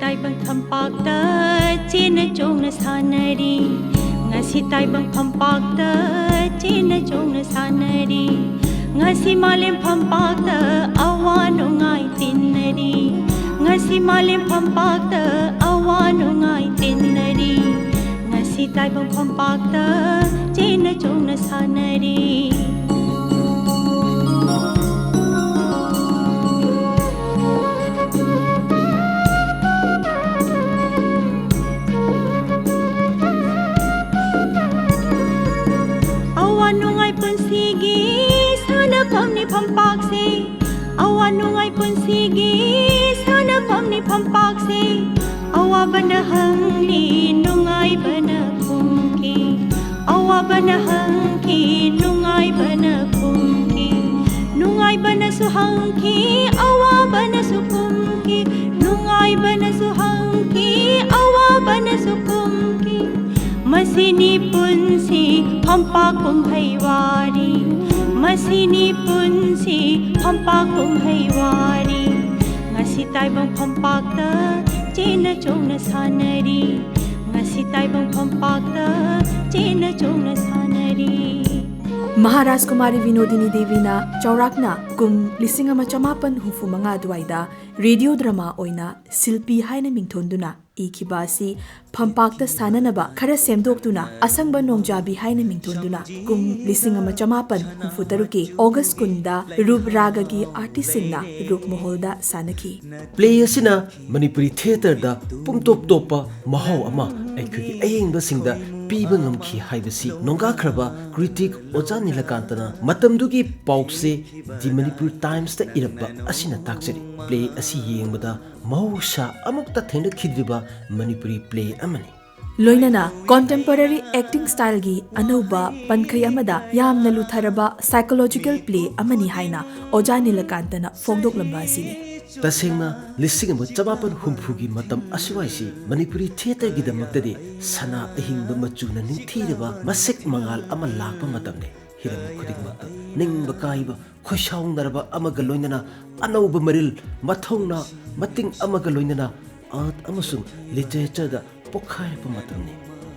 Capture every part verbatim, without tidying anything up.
ꯇꯥꯏꯕꯪ ꯐꯝꯄꯥꯛꯇ ꯆꯦꯟꯅ ꯆꯣꯡꯅ ꯁꯥꯟꯅꯔꯤ꯫ ꯉꯁꯤ ꯇꯥꯏꯕꯪ ꯐꯝꯄꯥꯛꯇ ꯆꯦꯟꯅ ꯆꯣꯡꯅ ꯁꯥꯟꯅꯔꯤ꯫ ꯉꯁꯤ ꯃꯥꯂꯦꯝ ꯐꯝꯄꯥꯛꯇ ꯑꯋꯥ ꯅꯨꯡꯉꯥꯏ ꯇꯤꯟꯅꯔꯤ꯫ ꯉꯁꯤ ꯃꯥꯂꯦꯝ ꯐꯝꯄꯥꯛꯇ ꯑꯋꯥ ꯅꯨꯡꯉꯥꯏ ꯇꯤꯟꯅꯔꯤ꯫ ꯉꯁꯤ ꯇꯥꯏꯕꯪ ꯐꯝꯄꯥꯛꯇ ꯆꯦꯟꯅ ꯆꯣꯡꯅ ꯁꯥꯟꯅꯔꯤ꯫ ꯑꯋꯥ ꯅꯨꯡꯉꯥꯏ ꯄꯨꯟꯁꯤꯒꯤ ꯁꯥꯟꯅꯐꯝꯅꯤ ꯐꯝꯄꯥꯛꯁꯦ꯫ ꯑꯋꯥ ꯅꯨꯡꯉꯥꯏ ꯄꯨꯟꯁꯤꯒꯤ ꯁꯥꯟꯅꯐꯝꯅꯤ ꯐꯝꯄꯥꯛꯁꯦ꯫ ꯑꯋꯥꯕꯅ ꯍꯪꯂꯤ, ꯅꯨꯡꯉꯥꯏꯕꯅ ꯐꯨꯝꯈꯤ꯫ ꯑꯋꯥꯕꯅ ꯍꯪꯈꯤ, ꯅꯨꯡꯉꯥꯏꯕꯅ ꯐꯨꯝꯈꯤ꯫ ꯅꯨꯡꯉꯥꯏꯕꯅꯁꯨ ꯍꯪꯈꯤ, ꯑꯋꯥꯕꯅꯁꯨ ꯐꯨꯝꯈꯤ꯫ ꯅꯨꯡꯉꯥꯏꯕꯅꯁꯨ ꯍꯪꯈꯤ, ꯑꯋꯥꯕꯅꯁꯨ ꯐꯨꯝꯈꯤ꯫ ꯃꯁꯤꯅꯤ ꯄꯨꯟꯁꯤ ꯐꯝꯄꯥꯛ ꯀꯨꯝꯍꯩ ꯋꯥꯔꯤ꯫ ꯃꯁꯤꯅꯤ ꯄꯨꯟꯁꯤ ꯐꯝꯄꯥꯛ ꯀꯨꯝꯍꯩ ꯋꯥꯔꯤ꯫ ꯉꯁꯤ ꯇꯥꯏꯕꯪ ꯐꯝꯄꯥꯛꯇ ꯆꯦꯟꯅ ꯆꯣꯡꯅ ꯁꯥꯟꯅꯔꯤ꯫ ꯉꯁꯤ ꯇꯥꯏꯕꯪ ꯐꯝꯄꯥꯛꯇ ꯆꯦꯟꯅ ꯆꯣꯡꯅ ꯁꯥꯟꯅꯔꯤ꯫ ꯃꯍꯥꯔꯥꯖ ꯀꯨꯃꯥꯔꯤ ꯕꯤꯅꯣꯗꯤꯅꯤ ꯗꯦꯕꯤꯅ ꯆꯥꯎꯔꯥꯛꯅ ꯀꯨꯝ ꯂꯤꯁꯤꯡ ꯑꯃ ꯆꯃꯥꯄꯟ ꯍꯨꯝꯐꯨ ꯃꯉꯥ ꯑꯗꯨꯋꯥꯏꯗ ꯔꯦꯗꯤꯑꯣ ꯗ꯭ꯔꯃꯥ ꯑꯣꯏꯅ ꯁꯤꯜꯄꯤ ꯍꯥꯏꯅ ꯃꯤꯡꯊꯣꯟꯗꯨꯅ ꯏꯈꯤꯕ ꯑꯁꯤ ꯐꯝꯄꯥꯛꯇ ꯁꯥꯟꯅꯅꯕ ꯈꯔ ꯁꯦꯝꯗꯣꯛꯇꯨꯅ ꯑꯁꯪꯕ ꯅꯣꯡꯖꯥꯕꯤ ꯍꯥꯏꯅ ꯃꯤꯡꯊꯣꯟꯗꯨꯅ ꯀꯨꯝ ꯂꯤꯁꯤꯡ ꯑꯃ ꯆꯃꯥꯄꯟ ꯍꯨꯝꯐꯨ ꯇꯔꯨꯛꯀꯤ ꯑꯣꯒꯁ ꯀꯨꯟꯗ ꯔꯨꯞ ꯔꯥꯒꯒꯤ ꯑꯥꯔꯇꯤꯁꯁꯤꯡꯅ ꯔꯨꯞ ꯃꯣꯍꯣꯜꯗ ꯁꯥꯟꯅꯈꯤ꯫ ꯄ꯭ꯂꯦ ꯑꯁꯤꯅ ꯃꯅꯤꯄꯨꯔꯤ ꯊꯤꯌꯦꯇꯔꯗ ꯄꯨꯝꯇꯣꯞ ꯇꯣꯞꯄ ꯃꯍꯥꯎ ꯑꯃ ꯑꯩꯈꯣꯏꯒꯤ ꯑꯌꯦꯡꯕꯁꯤꯡꯗ ꯄꯤꯕ ꯉꯝꯈꯤ ꯍꯥꯏꯕꯁꯤ ꯅꯣꯡꯒꯥꯈ꯭ꯔꯕ ꯀ꯭ꯔꯤꯇꯤꯛ ꯑꯣꯖꯥ ꯅꯤꯂꯀꯥꯟꯇꯅ ꯃꯇꯝꯗꯨꯒꯤ ꯄꯥꯎꯆꯦ ꯗꯤ ꯃꯅꯤꯄꯨꯔ ꯇꯥꯏꯝꯁꯇ ꯏꯔꯛꯄ ꯑꯁꯤꯅ ꯇꯥꯛꯆꯔꯤ꯫ ꯄ꯭ꯂꯦ ꯑꯁꯤ ꯌꯦꯡꯕꯗ ꯃꯍꯧꯁꯥ ꯑꯃꯨꯛꯇ ꯊꯦꯡꯅꯈꯤꯗ꯭ꯔꯤꯕ ꯃꯅꯤꯄꯨꯔꯤ ꯄ꯭ꯂꯦ ꯑꯃꯅꯤ꯫ ꯂꯣꯏꯅꯅ ꯀꯣꯟꯇꯦꯝꯄꯣꯔꯔꯤ ꯑꯦꯛꯇꯤꯡ ꯁ꯭ꯇꯥꯏꯜꯒꯤ ꯑꯅꯧꯕ ꯄꯟꯈꯩ ꯑꯃꯗ ꯌꯥꯝꯅ ꯂꯨꯊꯔꯕ ꯁꯥꯏꯀꯣꯂꯣꯖꯤꯀꯦꯜ ꯄ꯭ꯂꯦ ꯑꯃꯅꯤ ꯍꯥꯏꯅ ꯑꯣꯖꯥ ꯅꯤꯂꯀꯥꯟꯇꯅ ꯐꯣꯡꯗꯣꯛꯂꯝꯕ ꯑꯁꯤꯅꯤ꯫ ꯇꯁꯦꯡꯅ, ꯂꯤꯁꯤꯡ ꯑꯃ ꯆꯃꯥꯄꯟ ꯍꯨꯝꯐꯨꯒꯤ ꯃꯇꯝ ꯑꯁꯤꯋꯥꯏꯁꯤ ꯃꯅꯤꯄꯨꯔꯤ ꯊꯤꯌꯦꯇꯔꯒꯤꯗꯃꯛꯇꯗꯤ ꯁꯅꯥ ꯑꯍꯤꯡꯕ ꯃꯆꯨꯅ ꯅꯤꯡꯊꯤꯔꯕ ꯃꯁꯦꯛ ꯃꯉꯥꯜ ꯑꯃ ꯂꯥꯛꯄ ꯃꯇꯝꯅꯤ꯫ ꯍꯤꯔꯝ ꯈꯨꯗꯤꯡꯃꯛꯇ ꯅꯤꯡꯕ ꯀꯥꯏꯕ, ꯈꯣꯏꯁꯥꯎꯅꯔꯕ ꯑꯃꯒ ꯂꯣꯏꯅꯅ ꯑꯅꯧꯕ ꯃꯔꯤꯜ, ꯃꯊꯧꯅꯥ, ꯃꯇꯤꯡ ꯑꯃꯒ ꯂꯣꯏꯅꯅ ꯑꯥꯔꯠ ꯑꯃꯁꯨꯡ ꯂꯤꯇꯔꯦꯆꯔꯗ ꯄꯣꯛꯈꯥꯏꯔꯛꯄ ꯃꯇꯝꯅꯤ꯫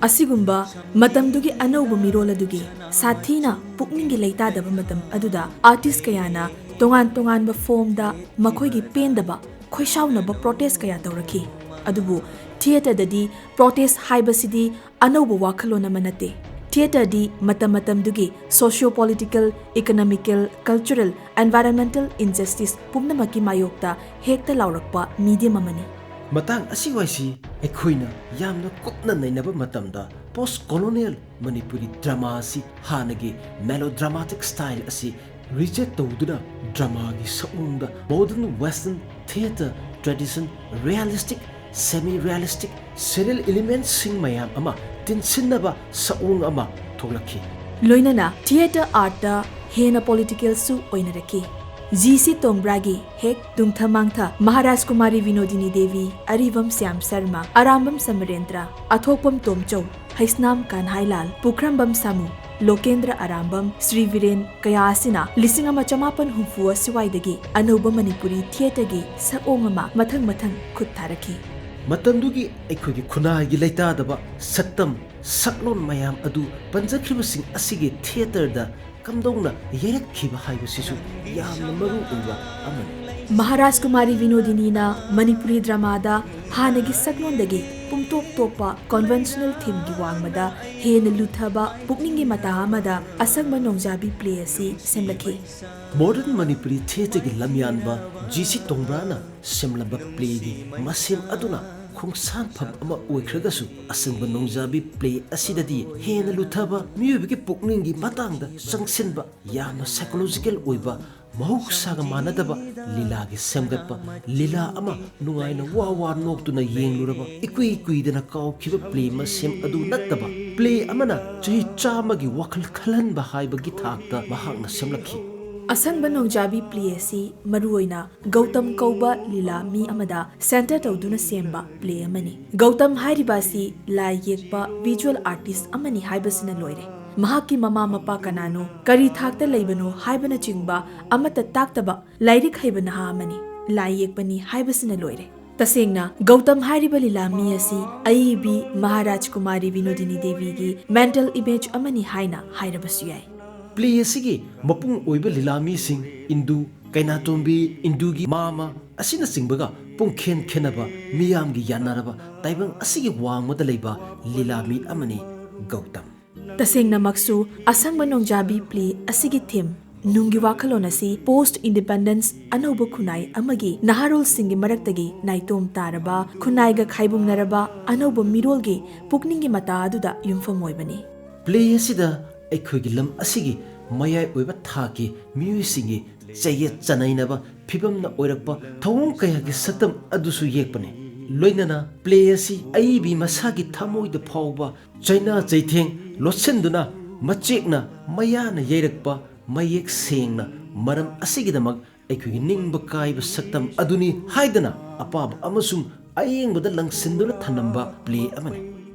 ꯑꯁꯤꯒꯨꯝꯕ ꯃꯇꯝꯗꯨꯒꯤ ꯑꯅꯧꯕ ꯃꯤꯔꯣꯜ ꯑꯗꯨꯒꯤ ꯁꯥꯊꯤꯅ ꯄꯨꯛꯅꯤꯡꯒꯤ ꯂꯩꯇꯥꯗꯕ ꯃꯇꯝ ꯑꯗꯨꯗ ꯑꯥꯔꯇꯤꯁ ꯀꯌꯥꯅ ꯇꯣꯉꯥꯟ ꯇꯣꯉꯥꯟꯕ ꯐꯣꯔꯝꯗ ꯃꯈꯣꯏꯒꯤ ꯄꯦꯟꯗꯕ, ꯈꯣꯏꯁꯥꯎꯅꯕ ꯄ꯭ꯔꯣꯇꯦꯁ ꯀꯌꯥ ꯇꯧꯔꯛꯈꯤ꯫ ꯑꯗꯨꯕꯨ ꯊꯤꯌꯦꯇꯔꯗꯗꯤ ꯄ꯭ꯔꯣꯇꯦꯁ ꯍꯥꯏꯕꯁꯤꯗꯤ ꯑꯅꯧꯕ ꯋꯥꯈꯜꯂꯣꯟ ꯑꯃ ꯅꯠꯇꯦ꯫ ꯊꯤꯌꯦꯇꯔꯗꯤ ꯃꯇꯝ ꯃꯇꯝꯗꯨꯒꯤ socio political, ꯏꯀꯣꯅꯣꯃꯤꯀꯦꯜ, cultural, environmental injustice ꯄꯨꯝꯅꯃꯛꯀꯤ ꯃꯥꯌꯣꯛꯇ ꯍꯦꯛꯇ ꯂꯥꯎꯔꯛꯄ ꯃꯤꯗꯤꯌꯝ ꯑꯃꯅꯤ꯫ ꯃꯇꯥꯡ ꯑꯁꯤꯋꯥꯏꯁꯤ ꯑꯩꯈꯣꯏꯅ ꯌꯥꯝꯅ ꯀꯨꯞꯅ ꯅꯩꯅꯕ ꯃꯇꯝꯗ, ꯄꯣꯁ ꯀꯣꯂꯣꯅꯤꯌꯦꯜ ꯃꯅꯤꯄꯨꯔꯤ ꯗ꯭ꯔꯃꯥ ꯑꯁꯤ ꯍꯥꯟꯅꯒꯤ ꯃꯦꯂꯣꯗ꯭ꯔꯃꯥꯇꯤꯛ ꯁ꯭ꯇꯥꯏꯜ ꯑꯁꯤ ꯔꯤꯖꯦꯛ ꯇꯧꯗꯨꯅ ꯗ꯭ꯔꯃꯥꯒꯤ ꯁꯛꯑꯣꯡꯗ modern western theatre tradition, realistic, semi realistic, surreal ꯏꯂꯤꯃꯦꯟꯠꯁꯤꯡ ꯃꯌꯥꯝ ꯑꯃ ꯇꯤꯟꯁꯤꯟꯅꯕ ꯁꯛꯑꯣꯡ ꯑꯃ ꯊꯣꯛꯂꯛꯈꯤ꯫ ꯂꯣꯏꯅꯅ ꯊꯤꯌꯦꯇꯔ ꯑꯥꯔꯠꯇ ꯍꯦꯟꯅ ꯄꯣꯂꯤꯇꯤꯀꯦꯜꯁꯨ ꯑꯣꯏꯅꯔꯛꯈꯤ꯫ ꯖꯤ ꯁꯤ ꯇꯣꯡꯕ꯭ꯔꯥꯒꯤ ꯍꯦꯛ ꯇꯨꯡꯊ ꯃꯥꯡꯊ, ꯃꯍꯥꯔꯥꯖ ꯀꯨꯃꯥꯔꯤ ꯕꯤꯅꯣꯗꯤꯅꯤ ꯗꯦꯕꯤ, ꯑꯔꯤꯕꯝ ꯁ꯭ꯌꯥꯝ ꯁꯔꯃ, ꯑꯔꯥꯝꯕꯝ ꯁꯃꯔꯦꯟꯗ꯭ꯔ, ꯑꯊꯣꯛꯄꯝ ꯇꯣꯝꯆꯧ, ꯍꯩꯁꯅꯥꯝ ꯀꯥꯟꯍꯥꯏꯂꯥꯜ, ꯄꯨꯈ꯭ꯔꯝꯕꯝ ꯁꯥꯃꯨ, ꯂꯣꯀꯦꯟꯗ꯭ꯔ ꯑꯔꯥꯝꯕꯝ, ꯁ꯭ꯔꯤ ꯕꯤꯔꯦꯟ ꯀꯌꯥ ꯑꯁꯤꯅ ꯂꯤꯁꯤꯡ ꯑꯃ ꯆꯃꯥꯄꯟ ꯍꯨꯝꯐꯨ ꯑꯁꯤꯋꯥꯏꯗꯒꯤ ꯑꯅꯧꯕ ꯃꯅꯤꯄꯨꯔꯤ ꯊꯤꯌꯦꯇꯔꯒꯤ ꯁꯛꯑꯣꯡ ꯑꯃ ꯃꯊꯪ ꯃꯊꯪ ꯈꯨꯠ ꯊꯥꯔꯛꯈꯤ꯫ ꯃꯇꯝꯗꯨꯒꯤ ꯑꯩꯈꯣꯏꯒꯤ ꯈꯨꯟꯅꯥꯏꯒꯤ ꯂꯩꯇꯥꯗꯕ ꯁꯛꯇꯝ ꯁꯛꯂꯣꯟ ꯃꯌꯥꯝ ꯑꯗꯨ ꯄꯟꯖꯈ꯭ꯔꯤꯕꯁꯤꯡ ꯑꯁꯤꯒꯤ ꯊꯤꯌꯦꯇꯔꯗ ꯀꯝꯗꯧꯅ ꯌꯩꯔꯛꯈꯤꯕ ꯍꯥꯏꯕꯁꯤꯁꯨ ꯌꯥꯝꯅ ꯃꯔꯨ ꯑꯣꯏꯕ ꯑꯃꯅꯤ꯫ ꯃꯍꯥꯔꯥꯖ ꯀꯨꯃꯥꯔꯤ ꯕꯤꯅꯣꯗꯤꯅꯤꯅ ꯃꯅꯤꯄꯨꯔꯤ ꯗ꯭ꯔꯃꯥꯗ ꯍꯥꯟꯅꯒꯤ ꯁꯛꯂꯣꯟꯗꯒꯤ ꯄꯨꯝꯇꯣꯞ ꯇꯣꯞꯄ ꯀꯟꯚꯦꯟꯁꯅꯦꯜ ꯊꯤꯝꯒꯤ ꯋꯥꯡꯃꯗ ꯍꯦꯟꯅ ꯂꯨꯊꯕ ꯄꯨꯛꯅꯤꯡꯒꯤ ꯃꯇꯥ ꯑꯃꯗ ꯑꯁꯪꯕ ꯅꯣꯡꯖꯥꯕꯤ ꯄ꯭ꯂꯦ ꯑꯁꯤ ꯁꯦꯝꯂꯛꯈꯤ꯫ ꯃꯣꯗꯔꯟ ꯃꯅꯤꯄꯨꯔꯤ ꯊꯤꯌꯦꯇꯔꯒꯤ ꯂꯝꯌꯥꯟꯕ ꯖꯤ ꯁꯤ ꯇꯣꯡꯕ꯭ꯔꯥꯅ ꯁꯦꯝꯂꯝꯕ ꯄ꯭ꯂꯦꯒꯤ ꯃꯁꯦꯝ ꯑꯗꯨꯅ ꯈꯣꯡꯁꯥꯟꯐꯝ ꯑꯃ ꯑꯣꯏꯈ꯭ꯔꯒꯁꯨ, ꯑꯁꯪꯕ ꯅꯣꯡꯖꯥꯕꯤ ꯄ꯭ꯂꯦ ꯑꯁꯤꯗꯗꯤ ꯍꯦꯟꯅ ꯂꯨꯊꯕ, ꯃꯤꯑꯣꯏꯕꯒꯤ ꯄꯨꯛꯅꯤꯡꯒꯤ ꯃꯇꯥꯡꯗ ꯆꯪꯁꯤꯟꯕ, ꯌꯥꯝꯅ ꯁꯥꯏꯀꯣꯂꯣꯖꯤꯀꯦꯜ ꯑꯣꯏꯕ, ꯃꯍꯧꯁꯥꯒ ꯃꯥꯟꯅꯗꯕ ꯂꯤꯂꯥꯒꯤ ꯁꯦꯝꯒꯠꯄ, ꯂꯤꯂꯥ ꯑꯃ ꯅꯨꯡꯉꯥꯏꯅ ꯋꯥ ꯋꯥ ꯅꯣꯛꯇꯨꯅ ꯌꯦꯡꯂꯨꯔꯕ, ꯏꯀꯨꯏ ꯀꯨꯏꯗꯅ ꯀꯥꯎꯈꯤꯕ ꯄ꯭ꯂꯦ ꯃꯁꯦꯝ ꯑꯗꯨ ꯅꯠꯇꯕ, ꯄ꯭ꯂꯦ ꯑꯃꯅ ꯆꯍꯤ ꯆꯥꯝꯃꯒꯤ ꯋꯥꯈꯜ ꯈꯜꯍꯟꯕ ꯍꯥꯏꯕꯒꯤ ꯊꯥꯛꯇ ꯃꯍꯥꯛꯅ ꯁꯦꯝꯂꯛꯈꯤ꯫ ꯑꯁꯪꯕ ꯅꯣꯡꯖꯥꯕꯤ ꯄ꯭ꯂꯦ ꯑꯁꯤ ꯃꯔꯨꯑꯣꯏꯅ ꯒꯧꯇꯝ ꯀꯧꯕ ꯂꯤꯂꯥ ꯃꯤ ꯑꯃꯗ ꯁꯦꯟꯇꯔ ꯇꯧꯗꯨꯅ ꯁꯦꯝꯕ ꯄ꯭ꯂꯦ ꯑꯃꯅꯤ꯫ ꯒꯧꯇꯝ ꯍꯥꯏꯔꯤꯕ ꯑꯁꯤ ꯂꯥꯏ ꯌꯦꯛꯄ, ꯚꯤꯖꯨꯑꯦꯜ ꯑꯥꯔꯇꯤꯁ ꯑꯃꯅꯤ ꯍꯥꯏꯕꯁꯤꯅ ꯂꯣꯏꯔꯦ꯫ ꯃꯍꯥꯛꯀꯤ ꯃꯃꯥ ꯃꯄꯥ ꯀꯅꯥꯅꯣ, ꯀꯔꯤ ꯊꯥꯛꯇ ꯂꯩꯕꯅꯣ ꯍꯥꯏꯕꯅꯆꯤꯡꯕ ꯑꯃꯠꯇ ꯇꯥꯛꯇꯕ ꯂꯥꯏꯔꯤꯛ ꯍꯩꯕ ꯅꯍꯥ ꯑꯃꯅꯤ꯫ ꯂꯥꯏ ꯌꯦꯛꯄꯅꯤ ꯍꯥꯏꯕꯁꯤꯅ ꯂꯣꯏꯔꯦ꯫ ꯇꯁꯦꯡꯅ, ꯒꯧꯇꯝ ꯍꯥꯏꯔꯤꯕ ꯂꯤꯂꯥ ꯃꯤ ꯑꯁꯤ ꯑꯏꯕꯤ ꯃꯍꯥꯔꯥꯖ ꯀꯨꯃꯥꯔꯤ ꯕꯤꯅꯣꯗꯤꯅꯤ ꯗꯦꯕꯤꯒꯤ mental image ꯑꯃꯅꯤ ꯍꯥꯏꯅ ꯍꯥꯏꯔꯕꯁꯨ ꯌꯥꯏ꯫ ꯄ꯭ꯂꯦ ꯑꯁꯤꯒꯤ ꯃꯄꯨꯡ ꯑꯣꯏꯕ ꯂꯤꯂꯥ ꯃꯤꯁꯤꯡ ꯏꯟꯗꯨ, ꯀꯩꯅꯥꯇꯣꯝꯕꯤ, ꯏꯟꯗꯨꯒꯤ ꯃꯥꯃ ꯑꯁꯤꯅꯆꯤꯡꯕꯒ ꯄꯨꯡꯈꯦꯟ ꯈꯦꯟꯅꯕ ꯃꯤꯌꯥꯝꯒꯤ ꯌꯥꯅꯔꯕ ꯇꯥꯏꯕꯪ ꯑꯁꯤꯒꯤ ꯋꯥꯡꯃꯗ ꯂꯩꯕ ꯂꯤꯂꯥ ꯃꯤ ꯑꯃꯅꯤ ꯒꯧꯇꯝ꯫ ꯇꯁꯦꯡꯅꯃꯛꯁꯨ, ꯑꯁꯪꯕ ꯅꯣꯡꯖꯥꯕꯤ ꯄ꯭ꯂꯦ ꯑꯁꯤꯒꯤ theme, ꯅꯨꯡꯒꯤ ꯋꯥꯈꯜꯂꯣꯟ ꯑꯁꯤ post independence ꯑꯅꯧꯕ ꯈꯨꯟꯅꯥꯏ ꯑꯃꯒꯤ ꯅꯍꯥꯔꯣꯜꯁꯤꯡꯒꯤ ꯃꯔꯛꯇꯒꯤ ꯅꯥꯏꯇꯣꯝ ꯇꯥꯔꯕ, ꯈꯨꯟꯅꯥꯏꯒ ꯈꯥꯏꯕꯨꯡꯅꯔꯕ ꯑꯅꯧꯕ ꯃꯤꯔꯣꯜꯒꯤ ꯄꯨꯛꯅꯤꯡꯒꯤ ꯃꯇꯥ ꯑꯗꯨꯗ ꯌꯨꯝꯐꯝ ꯑꯣꯏꯕꯅꯤ꯫ ꯄ꯭ꯂꯦ ꯑꯁꯤꯗ ꯑꯩꯈꯣꯏꯒꯤ ꯂꯝ ꯑꯁꯤꯒꯤ ꯃꯌꯥꯏ ꯑꯣꯏꯕ ꯊꯥꯛꯀꯤ ꯃꯤꯑꯣꯏꯁꯤꯡꯒꯤ ꯆꯌꯦꯠ ꯆꯅꯩꯅꯕ ꯐꯤꯕꯝꯅ ꯑꯣꯏꯔꯛꯄ ꯊꯧꯑꯣꯡ ꯀꯌꯥꯒꯤ ꯁꯛꯇꯝ ꯑꯗꯨꯁꯨ ꯌꯦꯛꯄꯅꯤ꯫ ꯂꯣꯏꯅꯅ ꯄ꯭ꯂꯦ ꯑꯁꯤ ꯑꯏꯕꯤ ꯃꯁꯥꯒꯤ ꯊꯃꯣꯏꯗ ꯐꯥꯎꯕ ꯆꯩꯅꯥ ꯆꯩꯊꯦꯡ ꯂꯣꯠꯁꯤꯟꯗꯨꯅ ꯃꯆꯦꯛꯅ ꯃꯌꯥꯅ ꯌꯩꯔꯛꯄ ꯃꯌꯦꯛ ꯁꯦꯡꯅ ꯃꯔꯝ ꯑꯁꯤꯒꯤꯗꯃꯛ ꯑꯩꯈꯣꯏꯒꯤ ꯅꯤꯡꯕ ꯀꯥꯏꯕ ꯁꯛꯇꯝ ꯑꯗꯨꯅꯤ ꯍꯥꯏꯗꯅ ꯑꯄꯥꯕ ꯑꯃꯁꯨꯡ ꯑꯌꯦꯡꯕꯗ ꯂꯪꯁꯤꯟꯗꯨꯅ ꯊꯅꯝꯕ ꯄ꯭ꯂꯦ ꯑꯃꯅꯤ꯫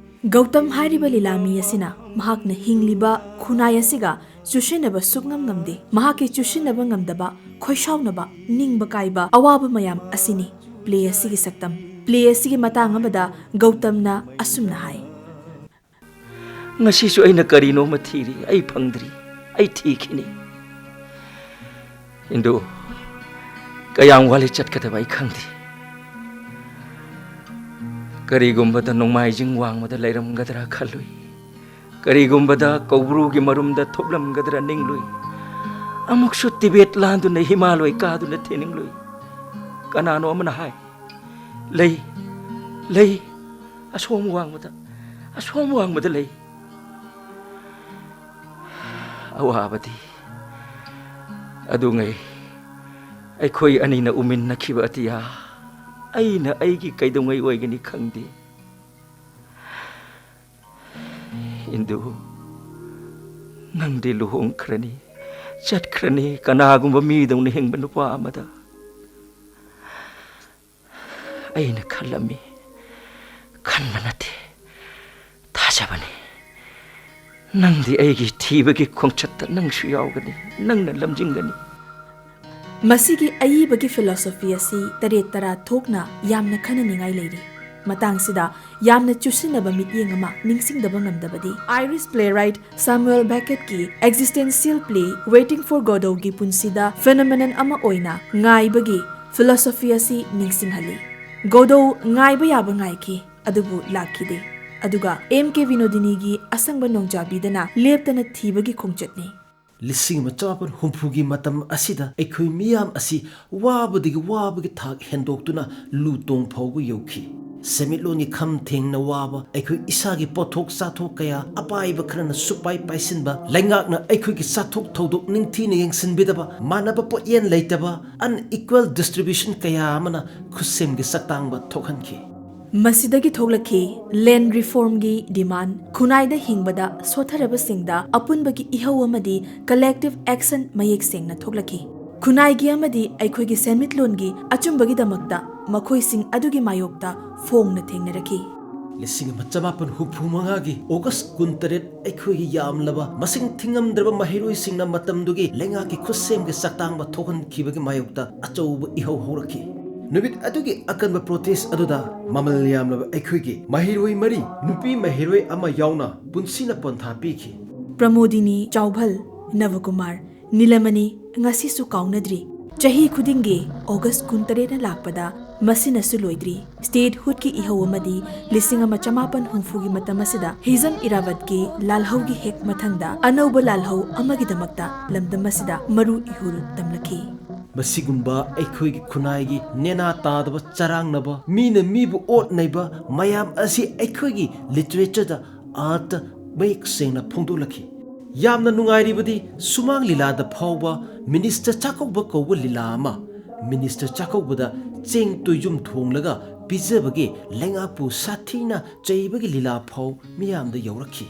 ꯒꯧꯇꯝ ꯍꯥꯏꯔꯤꯕ ꯂꯤꯂꯥ ꯃꯤ ꯑꯁꯤꯅ ꯃꯍꯥꯛꯅ ꯍꯤꯡꯂꯤꯕ ꯈꯨꯟꯅꯥꯏ ꯑꯁꯤꯒ ꯆꯨꯁꯤꯟꯅꯕ ꯁꯨꯛꯉꯝ ꯉꯝꯗꯦ꯫ ꯃꯍꯥꯛꯀꯤ ꯆꯨꯁꯤꯟꯅꯕ ꯉꯝꯗꯕ, ꯈꯣꯏꯁꯥꯎꯅꯕ, ꯅꯤꯡꯕ ꯀꯥꯏꯕ, ꯑꯋꯥꯕ ꯃꯌꯥꯝ ꯑꯁꯤꯅꯤ ꯄ꯭ꯂꯦ ꯑꯁꯤꯒꯤ ꯁꯛꯇꯝ꯫ ꯄ꯭ꯂꯦ ꯑꯁꯤꯒꯤ ꯃꯇꯥꯡ ꯑꯃꯗ ꯒꯧꯇꯝꯅ ꯑꯁꯨꯝꯅ ꯍꯥꯏ꯫ ꯉꯁꯤꯁꯨ ꯑꯩꯅ ꯀꯔꯤꯅꯣꯃ ꯊꯤꯔꯤ, ꯑꯩ ꯐꯪꯗ꯭ꯔꯤ, ꯑꯩ ꯊꯤꯈꯤꯅꯤ꯫ ꯏꯟꯗꯨ, ꯀꯌꯥꯝ ꯋꯥꯠꯂꯤ ꯆꯠꯀꯗꯕ ꯑꯩ ꯈꯪꯗꯦ꯫ ꯀꯔꯤꯒꯨꯝꯕꯗ ꯅꯣꯡꯃꯥꯏꯖꯤꯡ ꯋꯥꯡꯃꯗ ꯂꯩꯔꯝꯒꯗ꯭ꯔꯥ ꯈꯜꯂꯨꯏ꯫ ꯀꯔꯤꯒꯨꯝꯕꯗ ꯀꯧꯕ꯭ꯔꯨꯒꯤ ꯃꯔꯨꯝꯗ ꯊꯨꯞꯂꯝꯒꯗ꯭ꯔꯥ ꯅꯤꯡꯂꯨꯏ꯫ ꯑꯃꯨꯛꯁꯨ ꯇꯤꯕꯦꯠ ꯂꯥꯟꯗꯨꯅ ꯍꯤꯃꯥꯂꯣꯏ ꯀꯥꯗꯨꯅ ꯊꯤꯅꯤꯡꯂꯨꯏ꯫ ꯀꯅꯥꯅꯣ ꯑꯃꯅ ꯍꯥꯏ, "ꯂꯩ, ꯂꯩ, ꯑꯁꯣꯝ ꯋꯥꯡꯃꯗ, ꯑꯁꯣꯝ ꯋꯥꯡꯃꯗ ꯂꯩ"꯫ ꯑꯋꯥꯕꯗꯤ ꯑꯗꯨꯉꯩ ꯑꯩꯈꯣꯏ ꯑꯅꯤꯅ ꯎꯃꯤꯟꯅꯈꯤꯕ ꯑꯇꯤꯌꯥ, ꯑꯩꯅ ꯑꯩꯒꯤ ꯀꯩꯗꯧꯉꯩ ꯑꯣꯏꯒꯅꯤ ꯈꯪꯗꯦ꯫ ꯏꯟꯗꯨ, ꯅꯪꯗꯤ ꯂꯨꯍꯣꯡꯈ꯭ꯔꯅꯤ, ꯆꯠꯈ꯭ꯔꯅꯤ ꯀꯅꯥꯒꯨꯝꯕ ꯃꯤꯗꯧꯅ ꯍꯤꯡꯕ ꯅꯨꯄꯥ ꯑꯃꯗ꯫ ꯑꯩꯅ ꯈꯜꯂꯝꯃꯤ, ꯈꯟꯕ ꯅꯠꯇꯦ, ꯊꯥꯖꯕꯅꯤ꯫ ꯅꯪꯗꯤ ꯑꯩꯒꯤ ꯊꯤꯕꯒꯤ ꯈꯣꯡꯆꯠꯇ ꯅꯪꯁꯨ ꯌꯥꯎꯒꯅꯤ, ꯅꯪꯅ ꯂꯝꯖꯤꯡꯒꯅꯤ꯫ ꯃꯁꯤꯒꯤ ꯑꯏꯕꯒꯤ philosophy ꯑꯁꯤ ꯇꯔꯦꯠ ꯇꯔꯥ ꯊꯣꯛꯅ ꯌꯥꯝꯅ ꯈꯟꯅꯅꯤꯡꯉꯥꯏ ꯂꯩꯔꯤ꯫ ꯃꯇꯥꯡꯁꯤꯗ ꯌꯥꯝꯅ ꯆꯨꯁꯤꯟꯅꯕ ꯃꯤꯠꯌꯦꯡ ꯑꯃ ꯅꯤꯡꯁꯤꯡꯗꯕ ꯉꯝꯗꯕꯗꯤ Irish playwright Samuel Beckettꯀꯤ existential play Waiting for Godotꯒꯤ ꯄꯨꯟꯁꯤꯗ phenomenon ꯑꯃ ꯑꯣꯏꯅ ꯉꯥꯏꯕꯒꯤ philosophy ꯑꯁꯤ ꯅꯤꯡꯁꯤꯡꯍꯜꯂꯤ꯫ ꯒꯣꯗꯣ ꯉꯥꯏꯕ ꯌꯥꯕ ꯉꯥꯏꯈꯤ, ꯑꯗꯨꯕꯨ ꯂꯥꯛꯈꯤꯗꯦ꯫ ꯑꯗꯨꯒ ꯑꯦꯝ ꯀꯦ ꯕꯤꯅꯣꯗꯤꯅꯤꯒꯤ ꯑꯁꯪꯕ ꯅꯣꯡꯖꯥꯕꯤꯗꯅ ꯂꯦꯞꯇꯅ ꯊꯤꯕꯒꯤ ꯈꯣꯡꯆꯠꯅꯤ꯫ ꯂꯤꯁꯤꯡ ꯑꯃ ꯆꯃꯥꯄꯟ ꯍꯨꯝꯐꯨꯒꯤ ꯃꯇꯝ ꯑꯁꯤꯗ ꯑꯩꯈꯣꯏ ꯃꯤꯌꯥꯝ ꯑꯁꯤ ꯋꯥꯕꯗꯒꯤ ꯋꯥꯕꯒꯤ ꯊꯥꯛ ꯍꯦꯟꯗꯣꯛꯇꯨꯅ ꯂꯨ ꯇꯣꯡ ꯐꯥꯎꯕ ꯌꯧꯈꯤ꯫ ꯁꯦꯟꯃꯤꯠꯂꯣꯟꯒꯤ ꯈꯝ ꯊꯦꯡꯅ ꯋꯥꯕ, ꯑꯩꯈꯣꯏ ꯏꯁꯥꯒꯤ ꯄꯣꯠꯊꯣꯛ ꯆꯥꯊꯣꯛ ꯀꯌꯥ, ꯑꯄꯥꯏꯕ ꯈꯔꯅ ꯁꯨꯄꯥꯏ ꯄꯥꯏꯁꯤꯟꯕ, ꯂꯩꯉꯥꯛꯅ ꯑꯩꯈꯣꯏꯒꯤ ꯆꯥꯊꯣꯛ ꯊꯧꯗꯣꯛ ꯅꯤꯡꯊꯤꯅ ꯌꯦꯡꯁꯤꯟꯕꯤꯗꯕ, ꯃꯥꯟꯅꯕ ꯄꯣꯠꯌꯦꯟ ꯂꯩꯇꯕ, unequal distribution ꯀꯌꯥ ꯑꯃꯅ ꯈꯨꯠꯁꯦꯝꯒꯤ ꯆꯥꯛꯇꯥꯡꯕ ꯊꯣꯛꯍꯟꯈꯤ꯫ ꯃꯁꯤꯗꯒꯤ ꯊꯣꯛꯂꯛꯈꯤ land reformꯒꯤ demand, ꯈꯨꯟꯅꯥꯏꯗ ꯍꯤꯡꯕꯗ ꯁꯣꯠꯊꯔꯕꯁꯤꯡꯗ ꯑꯄꯨꯟꯕꯒꯤ ꯏꯍꯧ ꯑꯃꯗꯤ collective action ꯃꯌꯦꯛ ꯁꯦꯡꯅ ꯊꯣꯛꯂꯛꯈꯤ꯫ ꯈꯨꯟꯅꯥꯏꯒꯤ ꯑꯃꯗꯤ ꯑꯩꯈꯣꯏꯒꯤ ꯁꯦꯟꯃꯤꯠꯂꯣꯟꯒꯤ ꯑꯆꯨꯝꯕꯒꯤꯗꯃꯛꯇ ꯃꯈꯣꯏꯁꯤꯡ ꯑꯗꯨꯒꯤ ꯃꯥꯌꯣꯛꯇ ꯐꯣꯡꯅ ꯊꯦꯡꯅꯔꯛꯈꯤ꯫ ꯂꯤꯁꯤꯡ ꯑꯃ ꯆꯃꯥꯄꯟ ꯍꯨꯝꯐꯨ ꯃꯉꯥꯒꯤ ꯑꯣꯒꯁ ꯀꯨꯟꯇꯔꯦꯠ ꯑꯩꯈꯣꯏꯒꯤ ꯌꯥꯝꯂꯕ ꯃꯁꯤꯡ ꯊꯤꯉꯝꯗ꯭ꯔꯕ ꯃꯍꯩꯔꯣꯏꯁꯤꯡꯅ ꯃꯇꯝꯗꯨꯒꯤ ꯂꯩꯉꯥꯛꯀꯤ ꯈꯨꯠꯁꯦꯝꯒꯤ ꯆꯥꯛꯇꯥꯡꯕ ꯊꯣꯛꯍꯟꯈꯤꯕꯒꯤ ꯃꯥꯌꯣꯛꯇ ꯑꯆꯧꯕ ꯏꯍꯧ ꯍꯧꯔꯛꯈꯤ꯫ ꯅꯨꯃꯤꯠ ꯑꯗꯨꯒꯤ ꯑꯀꯟꯕ protest ꯑꯗꯨꯗ ꯃꯃꯜ ꯌꯥꯝꯂꯕ ꯑꯩꯈꯣꯏꯒꯤ ꯃꯍꯩꯔꯣꯏ ꯃꯔꯤ, ꯅꯨꯄꯤ ꯃꯍꯩꯔꯣꯏ ꯑꯃ ꯌꯥꯎꯅ, ꯄꯨꯟꯁꯤꯅ ꯄꯣꯟꯊꯥ ꯄꯤꯈꯤ꯫ ꯄ꯭ꯔꯃꯣꯗꯤꯅꯤ ꯆꯥꯎꯚꯜ, ꯅꯕꯀꯨꯃꯥꯔ, ꯅꯤꯂꯃꯅꯤ ꯉꯁꯤꯁꯨ ꯀꯥꯎꯅꯗ꯭ꯔꯤ꯫ ꯆꯍꯤ ꯈꯨꯗꯤꯡꯒꯤ ꯑꯣꯒꯁ ꯀꯨꯟꯇꯔꯦꯠꯅ ꯂꯥꯛꯄꯗ ꯃꯁꯤꯅꯁꯨ ꯂꯣꯏꯗ꯭ꯔꯤ꯫ Statehoodꯀꯤ ꯏꯍꯧ ꯑꯃꯗꯤ ꯂꯤꯁꯤꯡ ꯑꯃ ꯆꯃꯥꯄꯟ ꯍꯨꯝꯐꯨꯒꯤ ꯃꯇꯝ ꯑꯁꯤꯗ ꯍꯤꯖꯝ ꯏꯔꯥꯕꯠꯀꯤ ꯂꯥꯜꯍꯧꯒꯤ ꯍꯦꯛ ꯃꯊꯪꯗ ꯑꯅꯧꯕ ꯂꯥꯜꯍꯧ ꯑꯃꯒꯤꯗꯃꯛꯇ ꯂꯝꯗꯝ ꯑꯁꯤꯗ ꯃꯔꯨ ꯏꯍꯨꯜ ꯇꯝꯂꯛꯈꯤ꯫ ꯃꯁꯤꯒꯨꯝꯕ ꯑꯩꯈꯣꯏꯒꯤ ꯈꯨꯟꯅꯥꯏꯒꯤ ꯅꯦꯅꯥ ꯇꯥꯗꯕ ꯆꯔꯥꯡꯅꯕ, ꯃꯤꯅ ꯃꯤꯕꯨ ꯑꯣꯠ ꯅꯩꯕ ꯃꯌꯥꯝ ꯑꯁꯤ ꯑꯩꯈꯣꯏꯒꯤ literatureꯗ, artꯇ ꯃꯌꯦꯛ ꯁꯦꯡꯅ ꯐꯣꯡꯗꯣꯛꯂꯛꯈꯤ꯫ ꯌꯥꯝꯅ ꯅꯨꯡꯉꯥꯏꯔꯤꯕꯗꯤ, ꯁꯨꯃꯥꯡ ꯂꯤꯂꯥꯗ ꯐꯥꯎꯕ ꯃꯤꯅꯤꯁꯇꯔ ꯆꯥꯛꯀꯧꯕ ꯀꯧꯕ ꯂꯤꯂꯥ ꯑꯃ, ꯃꯤꯅꯤꯁꯇꯔ ꯆꯥꯛꯀꯧꯕꯗ ꯆꯦꯡ ꯇꯨꯌꯨꯝ ꯊꯣꯡꯂꯒ ꯄꯤꯖꯕꯒꯤ ꯂꯩꯉꯥꯛꯄꯨ ꯁꯥꯊꯤꯅ ꯆꯩꯕꯒꯤ ꯂꯤꯂꯥ ꯐꯥꯎ ꯃꯤꯌꯥꯝꯗ ꯌꯧꯔꯛꯈꯤ꯫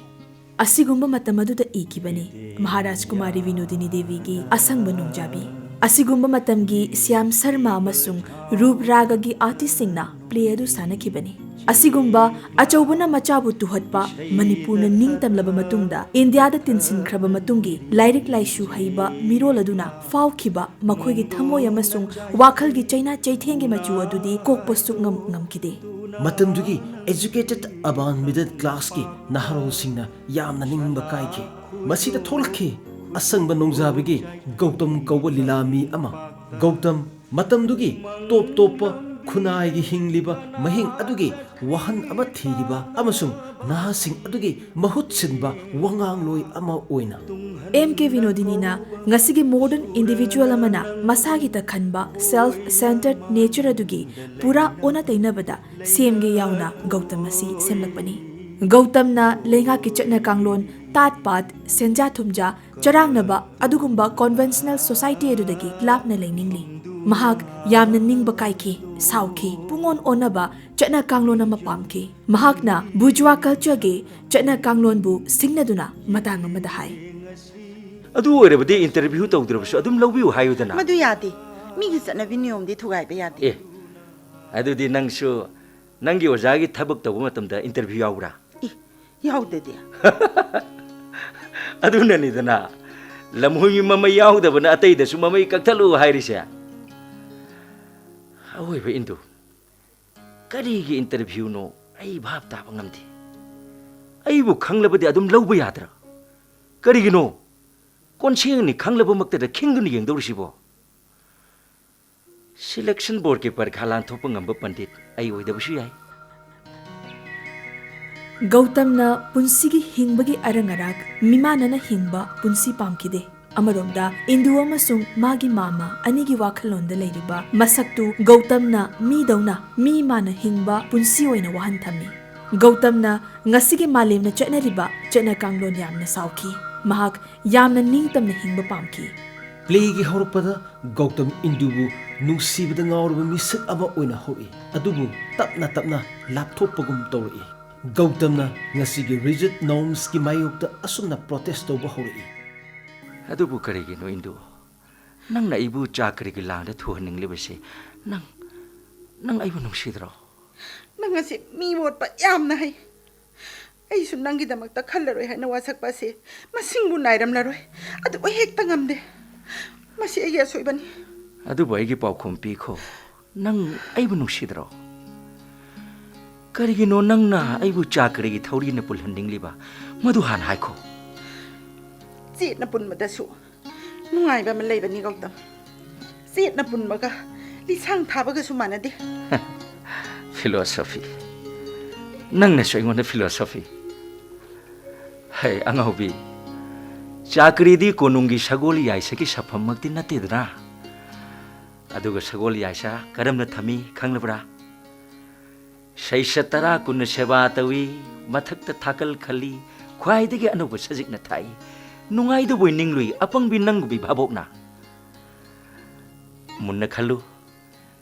ꯑꯁꯤꯒꯨꯝꯕ ꯃꯇꯝ ꯑꯗꯨꯗ ꯏꯈꯤꯕꯅꯤ ꯃꯍꯥꯔꯥꯖ ꯀꯨꯃꯥꯔꯤ ꯕꯤꯅꯣꯗꯤꯅꯤ ꯗꯦꯕꯤꯒꯤ ꯑꯁꯪꯕ ꯅꯣꯡꯖꯥꯕꯤ꯫ ꯑꯁꯤꯒꯨꯝꯕ ꯃꯇꯝꯒꯤ ꯁ꯭ꯌꯥꯝ ꯁꯔꯃ ꯑꯃꯁꯨꯡ ꯔꯨꯞ ꯔꯥꯒꯒꯤ artistꯁꯤꯡꯅ ꯄ꯭ꯂꯦ ꯑꯗꯨ ꯁꯥꯟꯅꯈꯤꯕꯅꯤ꯫ ꯑꯁꯤꯒꯨꯝꯕ ꯑꯆꯧꯕꯅ ꯃꯆꯥꯕꯨ ꯇꯨꯍꯠꯄ ꯃꯅꯤꯄꯨꯔꯅ ꯅꯤꯡꯇꯝꯂꯕ ꯃꯇꯨꯡꯗ ꯏꯟꯗꯤꯌꯥꯗ ꯇꯤꯟꯁꯤꯟꯈ꯭ꯔꯕ ꯃꯇꯨꯡꯒꯤ ꯂꯥꯏꯔꯤꯛ ꯂꯥꯏꯁꯨ ꯍꯩꯕ ꯃꯤꯔꯣꯜ ꯑꯗꯨꯅ ꯐꯥꯎꯈꯤꯕ ꯃꯈꯣꯏꯒꯤ ꯊꯃꯣꯏ ꯑꯃꯁꯨꯡ ꯋꯥꯈꯜꯒꯤ ꯆꯩꯅꯥ ꯆꯩꯊꯦꯡꯒꯤ ꯃꯆꯨ ꯑꯗꯨꯗꯤ ꯀꯣꯛꯄ ꯁꯨꯛꯉꯝ ꯉꯝꯈꯤꯗꯦ꯫ ꯃꯇꯝꯗꯨꯒꯤ educated urban middle classꯀꯤ ꯅꯍꯥꯔꯣꯜꯁꯤꯡꯅ ꯌꯥꯝꯅ ꯅꯤꯡꯕ ꯀꯥꯏꯈꯤ꯫ ꯃꯁꯤꯗ ꯊꯣꯛꯂꯛꯈꯤ ꯑꯁꯪꯕ ꯅꯣꯡꯖꯥꯕꯤꯒꯤ ꯒꯧꯇꯝ ꯀꯧꯕ ꯂꯤꯂꯥ ꯃꯤ ꯑꯃ꯫ ꯒꯧꯇꯝ ꯃꯇꯝꯗꯨꯒꯤ ꯇꯣꯞ ꯇꯣꯞꯄ ꯈꯨꯟꯅꯥꯏꯒꯤ ꯍꯤꯡꯂꯤꯕ ꯃꯍꯤꯡ ꯑꯗꯨꯒꯤ ꯋꯥꯍꯟ ꯑꯃ ꯊꯤꯔꯤꯕ ꯑꯃꯁꯨꯡ ꯅꯍꯥꯁꯤꯡ ꯑꯗꯨꯒꯤ ꯃꯍꯨꯠ ꯁꯤꯟꯕ ꯋꯥꯉꯥꯡꯂꯣꯏ ꯑꯃ ꯑꯣꯏꯅ꯫ ꯑꯦꯝ ꯀꯦ ꯕꯤꯅꯣꯗꯤꯅꯤꯅ ꯉꯁꯤꯒꯤ modern individual ꯑꯃꯅ ꯃꯁꯥꯒꯤꯇ ꯈꯟꯕ self centered nature ꯑꯗꯨꯒꯤ ꯄꯨꯔꯥ ꯑꯣꯟꯅ ꯇꯩꯅꯕꯗ ꯁꯦꯝꯒꯦ ꯌꯥꯎꯅ ꯒꯧꯇꯝ ꯑꯁꯤ ꯁꯦꯝꯂꯛꯄꯅꯤ꯫ ꯒꯧꯇꯝꯅ ꯂꯩꯉꯥꯛꯀꯤ ꯆꯠꯅ ꯀꯥꯡꯂꯣꯟ, ꯇꯥꯠ ꯄꯥꯠ, ꯁꯦꯟꯖꯥ ꯊꯨꯝꯖꯥ, ꯆꯔꯥꯡꯅꯕ ꯑꯗꯨꯒꯨꯝꯕ conventional society ꯑꯗꯨꯗꯒꯤ ꯂꯥꯞꯅ ꯂꯩꯅꯤꯡꯂꯤ꯫ ꯃꯍꯥꯛ ꯌꯥꯝꯅ ꯅꯤꯡꯕ ꯀꯥꯏꯈꯤ, ꯁꯥꯎꯈꯤ, ꯄꯨꯡꯑꯣꯟ ꯑꯣꯟꯅꯕ ꯆꯠꯅ ꯀꯥꯡꯂꯣꯟ ꯑꯃ ꯄꯥꯝꯈꯤ꯫ ꯃꯍꯥꯛꯅ bourgeois cultureꯒꯤ ꯆꯠꯅ ꯀꯥꯡꯂꯣꯟꯕꯨ ꯁꯤꯡꯅꯗꯨꯅ ꯃꯇꯥꯡ ꯑꯃꯗ ꯍꯥꯏ꯫ ꯑꯗꯨ ꯑꯣꯏꯔꯕꯗꯤ interview ꯇꯧꯗ꯭ꯔꯕꯁꯨ ꯑꯗꯨꯝ ꯂꯧꯕꯤꯌꯨ ꯍꯥꯏꯌꯨꯗꯅ꯫ ꯃꯗꯨ ꯌꯥꯗꯦ꯫ ꯃꯤꯒꯤ ꯆꯠꯅꯕꯤ ꯅꯤꯌꯣꯝꯗꯤ ꯊꯨꯒꯥꯏꯕ ꯌꯥꯗꯦ꯫ ꯑꯦ, ꯑꯗꯨꯗꯤ ꯅꯪꯁꯨ ꯅꯪꯒꯤ ꯑꯣꯖꯥꯒꯤ ꯊꯕꯛ ꯇꯧꯕ ꯃꯇꯝꯗ interview ꯌꯥꯎꯕ꯭ꯔꯥ? ꯏ, ꯌꯥꯎꯗꯗꯤ꯫ ꯑꯗꯨꯅꯅꯤꯗꯅ ꯂꯝꯍꯨꯏ ꯃꯃꯩ ꯌꯥꯎꯗꯕꯅ ꯑꯇꯩꯗꯁꯨ ꯃꯃꯩ ꯀꯛꯊꯠꯂꯨ ꯍꯥꯏꯔꯤꯁꯦ꯫ ꯑꯋꯣꯏꯕ ꯏꯟꯗꯨ, ꯀꯔꯤꯒꯤ interviewꯅꯣ ꯑꯩ ꯚꯥꯞ ꯇꯥꯕ ꯉꯝꯗꯦ꯫ ꯑꯩꯕꯨ ꯈꯪꯂꯕꯗꯤ ꯑꯗꯨꯝ ꯂꯧꯕ ꯌꯥꯗ꯭ꯔꯥ? ꯀꯔꯤꯒꯤꯅꯣ ꯀꯣꯟꯁꯦꯡꯅꯤ ꯈꯪꯂꯕꯃꯛꯇꯗ ꯈꯤꯡꯗꯨꯅ ꯌꯦꯡꯗꯧꯔꯤꯁꯤꯕꯣ? Selection boardꯀꯤ ꯄꯔꯤꯈꯥ ꯂꯥꯟꯊꯣꯛꯄ ꯉꯝꯕ ꯄꯟꯗꯤꯠ ꯑꯩ ꯑꯣꯏꯗꯕꯁꯨ ꯌꯥꯏ꯫ ꯒꯧꯇꯝꯅ ꯄꯨꯟꯁꯤꯒꯤ ꯍꯤꯡꯕꯒꯤ ꯑꯔꯪ ꯑꯔꯥꯛ ꯃꯤꯃꯥꯟꯅꯅ ꯍꯤꯡꯕ ꯄꯨꯟꯁꯤ ꯄꯥꯝꯈꯤꯗꯦ꯫ ꯑꯃꯔꯣꯝꯗ ꯏꯟꯗꯨ ꯑꯃꯁꯨꯡ ꯃꯥꯒꯤ ꯃꯥꯃ ꯑꯅꯤꯒꯤ ꯋꯥꯈꯜꯂꯣꯟꯗ ꯂꯩꯔꯤꯕ ꯃꯁꯛꯇꯨ ꯒꯧꯇꯝꯅ ꯃꯤꯗꯧꯅ ꯃꯤ ꯃꯥꯟꯅ ꯍꯤꯡꯕ ꯄꯨꯟꯁꯤ ꯑꯣꯏꯅ ꯋꯥꯍꯟ ꯊꯝꯃꯤ꯫ ꯒꯧꯇꯝꯅ ꯉꯁꯤꯒꯤ ꯃꯥꯂꯦꯝꯅ ꯆꯠꯅꯔꯤꯕ ꯆꯠꯅ ꯀꯥꯡꯂꯣꯟ ꯌꯥꯝꯅ ꯁꯥꯎꯈꯤ꯫ ꯃꯍꯥꯛ ꯌꯥꯝꯅ ꯅꯤꯡꯇꯝꯅ ꯍꯤꯡꯕ ꯄꯥꯝꯈꯤ꯫ ꯄ꯭ꯂꯦꯒꯤ ꯍꯧꯔꯛꯄꯗ ꯒꯧꯇꯝ ꯏꯟꯗꯨꯕꯨ ꯅꯨꯡꯁꯤꯕꯗ ꯉꯥꯎꯔꯕ ꯃꯤꯁꯛ ꯑꯃ ꯑꯣꯏꯅ ꯍꯧꯔꯛꯏ, ꯑꯗꯨꯕꯨ ꯇꯞꯅ ꯇꯞꯅ ꯂꯥꯞꯊꯣꯛꯄꯒꯨꯝ ꯇꯧꯔꯛꯏ꯫ ꯒꯧꯇꯝꯅ ꯉꯁꯤꯒꯤ rigid normsꯀꯤ ꯃꯥꯌꯣꯛꯇ ꯑꯁꯨꯝꯅ protest ꯇꯧꯕ ꯍꯧꯔꯛꯏ꯫ ꯑꯗꯨꯕꯨ ꯀꯔꯤꯒꯤꯅꯣ ꯏꯟꯗꯨ? ꯅꯪꯅ ꯑꯩꯕꯨ ꯆꯥꯀ꯭ꯔꯤꯒꯤ ꯂꯥꯡꯗ ꯊꯨꯍꯟꯅꯤꯡꯂꯤꯕꯁꯤ ꯅꯪ ꯅꯪ ꯑꯩꯕꯨ ꯅꯨꯡꯁꯤꯗ꯭ꯔꯣ? ꯅꯪ ꯑꯁꯤ ꯃꯤ ꯑꯣꯠꯄ ꯌꯥꯝꯅ ꯍꯩ꯫ ꯑꯩꯁꯨ ꯅꯪꯒꯤꯗꯃꯛꯇ ꯈꯜꯂꯔꯣꯏ ꯍꯥꯏꯅ ꯋꯥꯁꯛꯄ ꯑꯁꯤ ꯃꯁꯤꯡꯕꯨ ꯅꯥꯏꯔꯝꯂꯔꯣꯏ꯫ ꯑꯗꯨꯕꯨ ꯍꯦꯛꯇ ꯉꯝꯗꯦ꯫ ꯃꯁꯤ ꯑꯩꯒꯤ ꯑꯁꯣꯏꯕꯅꯤ꯫ ꯑꯗꯨꯕꯨ ꯑꯩꯒꯤ ꯄꯥꯎꯈꯨꯝ ꯄꯤꯈꯣ, ꯅꯪ ꯑꯩꯕꯨ ꯅꯨꯡꯁꯤꯗ꯭ꯔꯣ? ꯀꯔꯤꯒꯤꯅꯣ ꯅꯪꯅ ꯑꯩꯕꯨ ꯆꯥꯀꯔꯤꯒꯤ ꯊꯧꯔꯤꯅ ꯄꯨꯜꯍꯟꯅꯤꯡꯂꯤꯕ? ꯃꯗꯨ ꯍꯥꯟꯅ ꯍꯥꯏꯈꯣ꯫ ꯆꯦꯠꯅ ꯄꯨꯟꯕꯗꯁꯨ ꯅꯨꯡꯉꯥꯏꯕ ꯑꯃ ꯂꯩꯕꯅꯤ ꯒꯧꯇꯝ꯫ ꯆꯦꯠꯅ ꯄꯨꯟꯕꯒ ꯂꯤꯁꯥꯡ ꯊꯥꯕꯒꯁꯨ ꯃꯥꯟꯅꯗꯦ꯫ Philosophy꯫ ꯅꯪꯅꯁꯨ ꯑꯩꯉꯣꯟꯗ philosophy꯫ ꯍꯩ ꯑꯉꯥꯎꯕꯤ, ꯆꯥꯀꯔꯤꯗꯤ ꯀꯣꯅꯨꯡꯒꯤ ꯁꯒꯣꯜ ꯌꯥꯏꯁꯒꯤ ꯁꯥꯐꯝꯃꯛꯇꯤ ꯅꯠꯇꯦꯗꯅ꯫ ꯑꯗꯨꯒ ꯁꯒꯣꯜ ꯌꯥꯏꯁ ꯀꯔꯝꯅ ꯊꯝꯃꯤ ꯈꯪꯂꯕ꯭ꯔꯥ? ꯁꯩꯁ ꯇꯔꯥ ꯀꯨꯟꯅ ꯁꯦꯕꯥ ꯇꯧꯏ, ꯃꯊꯛꯇ ꯊꯥꯀꯜ ꯈꯜꯂꯤ, ꯈ꯭ꯋꯥꯏꯗꯒꯤ ꯑꯅꯧꯕ ꯁꯖꯤꯛꯅ ꯊꯥꯛꯏ꯫ ꯅꯨꯡꯉꯥꯏꯗꯕꯣꯏ ꯅꯤꯡꯂꯨꯏ ꯑꯄꯪꯕꯤ ꯅꯪꯒꯨꯝꯕꯤ ꯚꯥꯕꯣꯛꯅ꯫ ꯃꯨꯟꯅ ꯈꯜꯂꯨ,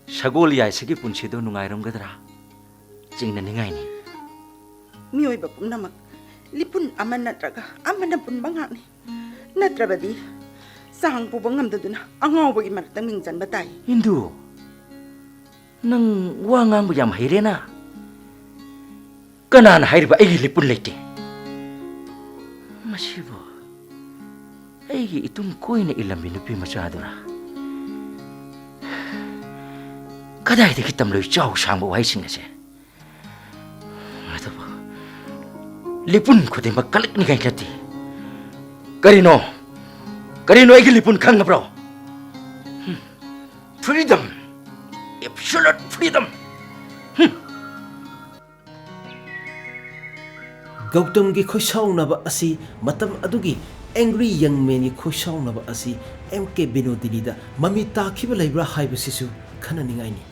ꯁꯒꯣꯜ ꯌꯥꯏꯁꯒꯤ ꯄꯨꯟꯁꯤꯗꯣ ꯅꯨꯡꯉꯥꯏꯔꯝꯒꯗ꯭ꯔꯥ? ꯆꯤꯡꯅꯅꯤꯡꯉꯥꯏꯅꯤ꯫ ꯃꯤꯑꯣꯏꯕ ꯄꯨꯝꯅꯃꯛ ꯂꯤꯄꯨꯟ ꯑꯃ ꯅꯠꯇ꯭ꯔꯒ ꯑꯃꯅ ꯄꯨꯟꯕ ꯉꯥꯛꯅꯤ꯫ ꯅꯠꯇ꯭ꯔꯕꯗꯤ ꯆꯥꯡ ꯄꯨꯕ ꯉꯝꯗꯗꯨꯅ ꯑꯉꯥꯎꯕꯒꯤ ꯃꯔꯛꯇ ꯃꯤꯡ ꯆꯟꯕ ꯇꯥꯏ꯫ ꯏꯟꯗꯨ, ꯅꯪ ꯋꯥ ꯉꯥꯡꯕ ꯌꯥꯝ ꯍꯩꯔꯦꯅ꯫ ꯀꯅꯥꯅ ꯍꯥꯏꯔꯤꯕ ꯑꯩꯒꯤ ꯂꯤꯄꯨꯟ ꯂꯩꯇꯦ? ꯃꯁꯤꯕꯨ ꯑꯩꯒꯤ ꯏꯇꯨꯡ ꯀꯣꯏꯅ ꯏꯜꯂꯝꯃꯤ ꯅꯨꯄꯤ ꯃꯆꯥꯗꯨꯔꯥ? ꯀꯗꯥꯏꯗꯒꯤ ꯇꯝꯂꯣꯏ ꯆꯥꯎ ꯁꯥꯡꯕ ꯋꯥꯍꯩꯁꯤꯡ ꯑꯁꯦ? ꯑꯗꯨꯕꯨ ꯂꯤꯄꯨꯟ ꯈꯨꯗꯤꯡꯃꯛ ꯀꯂꯛꯅꯤꯡꯉꯥꯏ ꯅꯠꯇꯦ꯫ ꯀꯔꯤꯅꯣ? ꯀꯔꯤꯅꯣ ꯑꯩꯒꯤ ꯂꯤꯄꯨꯟ ꯈꯪꯉꯕ꯭ꯔꯣ? Freedom! Absolute freedom! ꯒꯧꯇꯝꯒꯤ ꯈꯣꯏꯁꯥꯎꯅꯕ ꯑꯁꯤ ꯃꯇꯝ ꯑꯗꯨꯒꯤ ꯑꯦꯡꯒ꯭ꯔꯤ ꯌꯪ ꯃꯦꯟꯒꯤ ꯈꯣꯏꯁꯥꯎꯅꯕ ꯑꯁꯤ ꯑꯦꯝ ꯀꯦ ꯕꯤꯅꯣꯗꯤꯅꯤꯗ ꯃꯃꯤ ꯇꯥꯈꯤꯕ ꯂꯩꯕ꯭ꯔꯥ ꯍꯥꯏꯕꯁꯤꯁꯨ ꯈꯟꯅꯅꯤꯡꯉꯥꯏꯅꯤ꯫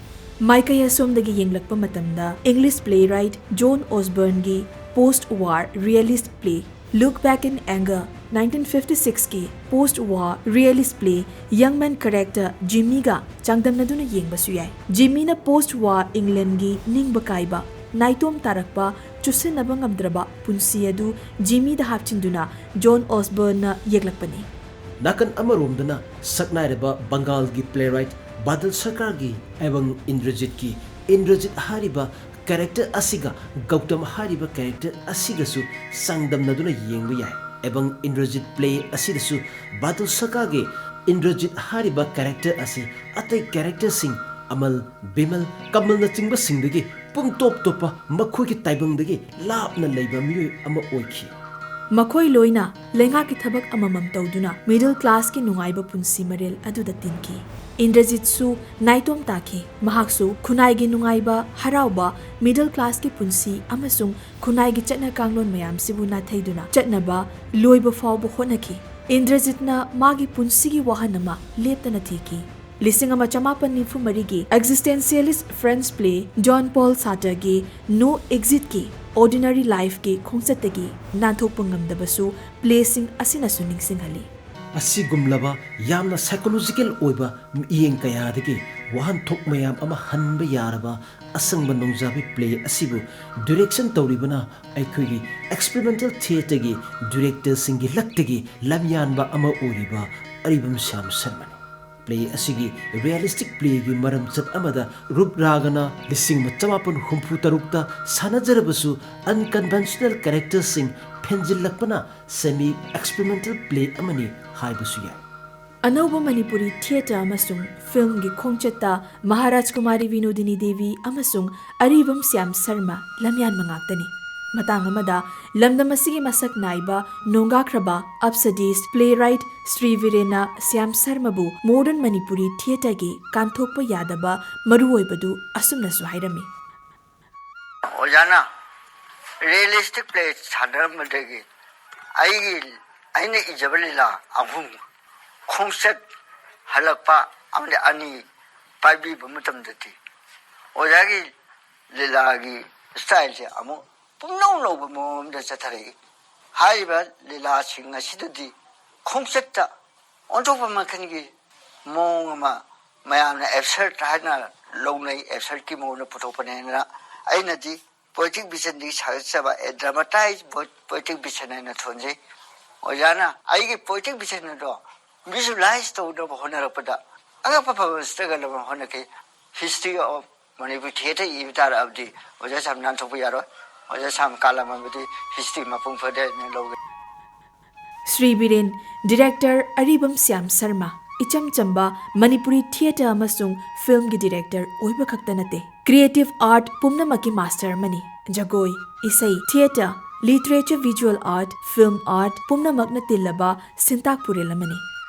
ꯃꯥꯏꯀꯩ ꯑꯁꯣꯝꯗꯒꯤ ꯌꯦꯡꯂꯛꯄ ꯃꯇꯝꯗ, English playwright John Osborneꯒꯤ post war realist play Look Back in Anger, nineteen fifty sixꯀꯤ post war realist play young man character Jimmyꯒ ꯆꯥꯡꯗꯝꯅꯗꯨꯅ ꯌꯦꯡꯕꯁꯨ ꯌꯥꯏ꯫ ꯖꯤꯝꯃꯤꯅ post war Englandꯒꯤ ꯅꯤꯡꯕ ꯀꯥꯏꯕ, ꯅꯥꯏꯇꯣꯝ ꯇꯥꯔꯛꯄ, ꯆꯨꯁꯤꯟꯅꯕ ꯉꯝꯗ꯭ꯔꯕ ꯄꯨꯟꯁꯤ ꯑꯗꯨ ꯖꯤꯝꯃꯤꯗ ꯍꯥꯞꯆꯤꯟꯗꯨꯅ ꯖꯣꯟ ꯑꯣꯁꯕꯔꯟꯅ ꯌꯦꯛꯂꯛꯄꯅꯤ꯫ ꯅꯥꯀꯟ ꯑꯃꯔꯣꯝꯗꯅ ꯁꯛꯅꯥꯏꯔꯕ ꯕꯪꯒꯥꯜꯒꯤ playwright ꯕꯥꯗꯜ ꯁꯔꯀꯥꯔꯒꯤ ꯑꯦꯕꯪ ꯏꯟꯗ꯭ꯔꯖꯤꯠꯀꯤ ꯏꯟꯗ꯭ꯔꯖꯤꯠ ꯍꯥꯏꯔꯤꯕ ꯀꯦꯔꯦꯛꯇꯔ ꯑꯁꯤꯒ ꯒꯧꯇꯝ ꯍꯥꯏꯔꯤꯕ ꯀꯦꯔꯦꯛꯇꯔ ꯑꯁꯤꯒꯁꯨ ꯆꯥꯡꯗꯝꯅꯗꯨꯅ ꯌꯦꯡꯕ ꯌꯥꯏ꯫ ꯑꯦꯕꯪ ꯏꯟꯗ꯭ꯔꯖꯤꯠ ꯄ꯭ꯂꯦ ꯑꯁꯤꯗꯁꯨ ꯕꯥꯗꯜ ꯁꯔꯀꯥꯔꯒꯤ ꯏꯟꯗ꯭ꯔꯖꯤꯠ ꯍꯥꯏꯔꯤꯕ ꯀꯦꯔꯦꯛꯇꯔ ꯑꯁꯤ ꯑꯇꯩ ꯀꯦꯔꯦꯛꯇꯔꯁꯤꯡ ꯑꯃꯜ, ꯕꯤꯃꯜ, ꯀꯃꯜꯅꯆꯤꯡꯕꯁꯤꯡꯗꯒꯤ ꯄꯨꯝꯇꯣꯞ ꯇꯣꯞꯄ ꯃꯈꯣꯏꯒꯤ ꯇꯥꯏꯕꯪꯗꯒꯤ ꯂꯥꯞꯅ ꯂꯩꯕ ꯃꯤꯑꯣꯏ ꯑꯃ ꯑꯣꯏꯈꯤ꯫ ꯃꯈꯣꯏ ꯂꯣꯏꯅ ꯂꯩꯉꯥꯛꯀꯤ ꯊꯕꯛ ꯑꯃꯃꯝ ꯇꯧꯗꯨꯅ ꯃꯤꯗꯜ ꯀ꯭ꯂꯥꯁꯀꯤ ꯅꯨꯡꯉꯥꯏꯕ ꯄꯨꯟꯁꯤ ꯃꯔꯦꯜ ꯑꯗꯨꯗ ꯇꯤꯟꯈꯤ꯫ ꯏꯟꯗ꯭ꯔꯖꯤꯠꯁꯨ ꯅꯥꯏꯇꯣꯝ ꯇꯥꯈꯤ꯫ ꯃꯍꯥꯛꯁꯨ ꯈꯨꯟꯅꯥꯏꯒꯤ ꯅꯨꯡꯉꯥꯏꯕ, ꯍꯔꯥꯎꯕ, ꯃꯤꯗꯜ ꯀ꯭ꯂꯥꯁꯀꯤ ꯄꯨꯟꯁꯤ ꯑꯃꯁꯨꯡ ꯈꯨꯟꯅꯥꯏꯒꯤ ꯆꯠꯅ ꯀꯥꯡꯂꯣꯟ ꯃꯌꯥꯝꯁꯤꯕꯨ ꯅꯥꯊꯩꯗꯨꯅ ꯆꯠꯅꯕ ꯂꯣꯏꯕ ꯐꯥꯎꯕ ꯍꯣꯠꯅꯈꯤ꯫ ꯏꯟꯗ꯭ꯔꯖꯤꯠꯅ ꯃꯥꯒꯤ ꯄꯨꯟꯁꯤꯒꯤ ꯋꯥꯍꯟ ꯑꯃ ꯂꯦꯞꯇꯅ ꯊꯤꯈꯤ꯫ ꯂꯤꯁꯤꯡ ꯑꯃ ꯆꯃꯥꯄꯟ ꯅꯤꯐꯨ ꯃꯔꯤꯒꯤ existentialist French play Jean-Paul Sartreꯒꯤ No Exitꯀꯤ ordinary lifeꯀꯤ ꯈꯣꯡꯆꯠꯇꯒꯤ ꯅꯥꯟꯊꯣꯛꯄ ꯉꯝꯗꯕꯁꯨ ꯄ꯭ꯂꯦꯁꯤꯡ ꯑꯁꯤꯅꯁꯨ ꯅꯤꯡꯁꯤꯡꯍꯜꯂꯤ꯫ ꯑꯁꯤꯒꯨꯝꯂꯕ ꯌꯥꯝꯅ psychological ꯑꯣꯏꯕ ꯃꯤꯠꯌꯦꯡ ꯀꯌꯥꯗꯒꯤ ꯋꯥꯍꯟꯊꯣꯛ ꯃꯌꯥꯝ ꯑꯃ ꯍꯟꯕ ꯌꯥꯔꯕ ꯑꯁꯪꯕ ꯅꯣꯡꯖꯥꯕꯤ ꯄ꯭ꯂꯦ ꯑꯁꯤꯕꯨ ꯗꯤꯔꯦꯛꯁꯟ ꯇꯧꯔꯤꯕꯅ ꯑꯩꯈꯣꯏꯒꯤ experimental theatreꯒꯤ ꯗꯤꯔꯦꯛꯇꯔꯁꯤꯡꯒꯤ ꯂꯛꯇꯒꯤ ꯂꯝꯌꯥꯟꯕ ꯑꯃ ꯑꯣꯏꯔꯤꯕ ꯑꯔꯤꯕꯝ ꯁ꯭ꯌꯥꯝ ꯁꯔꯃꯅꯤ꯫ ꯄ꯭ꯂꯦ ꯑꯁꯤꯒꯤ ꯔꯤꯌꯦꯂꯤꯁꯇꯤꯛ ꯄ꯭ꯂꯦꯒꯤ ꯃꯔꯝꯆꯠ ꯑꯃꯗ ꯔꯨꯞ ꯔꯥꯒꯅ ꯂꯤꯁꯤꯡ ꯑꯃ ꯆꯃꯥꯄꯟ ꯍꯨꯝꯐꯨ ꯇꯔꯨꯛꯇ ꯁꯥꯟꯅꯖꯔꯕꯁꯨ, unconventional characterꯁꯤꯡ ꯐꯦꯟꯖꯤꯜꯂꯛꯄꯅ semi experimental play ꯑꯃꯅꯤ ꯍꯥꯏꯕꯁꯨ ꯌꯥꯏ꯫ ꯑꯅꯧꯕ ꯃꯅꯤꯄꯨꯔꯤ ꯊꯤꯌꯦꯇꯔ ꯑꯃꯁꯨꯡ ꯐꯤꯜꯝꯒꯤ ꯈꯣꯡꯆꯠꯇ ꯃꯍꯥꯔꯥꯖ ꯀꯨꯃꯥꯔꯤ ꯕꯤꯅꯣꯗꯤꯅꯤ ꯗꯦꯕꯤ ꯑꯃꯁꯨꯡ ꯑꯔꯤꯕꯝ ꯁ꯭ꯌꯥꯝ ꯁꯔꯃ ꯂꯝꯌꯥꯟꯕ ꯉꯥꯛꯇꯅꯤ꯫ ꯃꯇꯥꯡ ꯑꯃꯗ ꯂꯝꯗꯝ ꯑꯁꯤꯒꯤ ꯃꯁꯛ ꯅꯥꯏꯕ ꯅꯣꯡꯒꯥꯈ꯭ꯔꯕ ꯑꯞꯁꯗꯤꯁ playwright ꯁ꯭ꯔꯤ ꯕꯤꯔꯦꯟꯅ ꯁ꯭ꯌꯥꯝ ꯁꯔꯃꯕꯨ modern ꯃꯅꯤꯄꯨꯔꯤ ꯊꯤꯌꯦꯇꯔꯒꯤ ꯀꯥꯟꯊꯣꯛꯄ ꯌꯥꯗꯕ ꯃꯔꯨꯑꯣꯏꯕꯗꯨ ꯑꯁꯨꯝꯅꯁꯨ ꯍꯥꯏꯔꯝꯃꯤ꯫ ꯑꯣꯖꯥꯅ ꯔꯤꯌꯦꯂꯤꯁꯇꯤꯛ ꯄ꯭ꯂꯦ ꯁꯥꯟꯅꯔꯝꯕꯗꯒꯤ ꯑꯩꯒꯤ, ꯑꯩꯅ ꯏꯖꯕ ꯂꯤꯂꯥ ꯑꯍꯨꯝ ꯈꯣꯡꯆꯠ ꯍꯜꯂꯛꯄ ꯑꯃꯗꯤ ꯑꯅꯤ ꯄꯥꯏꯕꯤꯕ ꯃꯇꯝꯗꯗꯤ ꯑꯣꯖꯥꯒꯤ ꯂꯤꯂꯥꯒꯤ ꯁ꯭ꯇꯥꯏꯜꯁꯦ ꯑꯃꯨꯛ ꯄꯨꯝꯅꯧ ꯅꯧꯕ ꯃꯑꯣꯡ ꯑꯃꯗ ꯆꯠꯊꯔꯛꯏ꯫ ꯍꯥꯏꯔꯤꯕ ꯂꯤꯂꯥꯁꯤꯡ ꯑꯁꯤꯗꯗꯤ ꯈꯣꯡꯆꯠꯇ ꯑꯣꯟꯊꯣꯛꯄ ꯃꯈꯜꯒꯤ ꯃꯑꯣꯡ ꯑꯃ ꯃꯌꯥꯝꯅ ꯑꯦꯕꯁꯔꯠ ꯍꯥꯏꯅ ꯂꯧꯅꯩ, ꯑꯦꯕꯁꯔꯠꯀꯤ ꯃꯑꯣꯡꯗ ꯄꯨꯊꯣꯛꯄꯅꯦꯅ ꯑꯩꯅꯗꯤ poetic visionꯗꯒꯤ ꯁꯥꯒꯠꯆꯕ, a dramatized poetic vision ꯍꯥꯏꯅ ꯊꯣꯟꯖꯩ꯫ ꯑꯣꯖꯥꯅ ꯑꯩꯒꯤ poetic vision ꯑꯗꯣ visualize ꯇꯧꯅꯕ ꯍꯣꯠꯅꯔꯛꯄꯗ ꯑꯉꯛꯄ ꯐꯕ ꯁ꯭ꯇ꯭ꯔꯒꯜ ꯑꯃ ꯍꯣꯠꯅꯈꯤ꯫ ꯍꯤꯁꯇ꯭ꯔꯤ ꯑꯣꯐ ꯃꯅꯤꯄꯨꯔ ꯊꯤꯌꯦꯇꯔ ꯏꯕ ꯇꯥꯔꯛꯑꯕꯗꯤ ꯑꯣꯖꯥ ꯁ꯭ꯌꯥꯝ ꯅꯥꯟꯊꯣꯛꯄ ꯌꯥꯔꯣꯏ꯫ ꯑꯣꯖꯥ ꯁ꯭ꯌꯥꯝ ꯀꯥꯂꯝ ꯑꯃꯗꯤ ꯍꯤꯁꯇ꯭ꯔꯤ ꯃꯄꯨꯡ ꯐꯥꯗꯦ ꯍꯥꯏꯅ ꯂꯧꯒꯅꯤ꯫ ꯁ꯭ꯔꯤ ꯕꯤꯔꯦꯟ, ꯗꯤꯔꯦꯛꯇꯔ ꯑꯔꯤꯕꯝ ꯁ꯭ꯌꯥꯝ ꯁꯔꯃ, ꯏꯆꯝ ꯆꯝꯕ ꯃꯅꯤꯄꯨꯔꯤ ꯊꯤꯌꯦꯇꯔ ꯑꯃꯁꯨꯡ ꯐꯤꯜꯝꯒꯤ ꯗꯤꯔꯦꯛꯇꯔ ꯑꯣꯏꯕ ꯈꯛꯇ ꯅꯠꯇꯦ, ꯀ꯭ꯔꯤꯌꯦꯇꯤꯚ ꯑꯥꯔꯠ ꯄꯨꯝꯅꯃꯛꯀꯤ ꯃꯥꯁꯇꯔ ꯑꯃꯅꯤ꯫ ꯖꯒꯣꯏ, ꯏꯁꯩ, theatre, literature, visual art, film art ꯄꯨꯝꯅꯃꯛꯅ ꯇꯤꯜꯂꯕ ꯁꯤꯟꯇꯥꯛ ꯄꯨꯔꯦꯜ ꯑꯃꯅꯤ꯫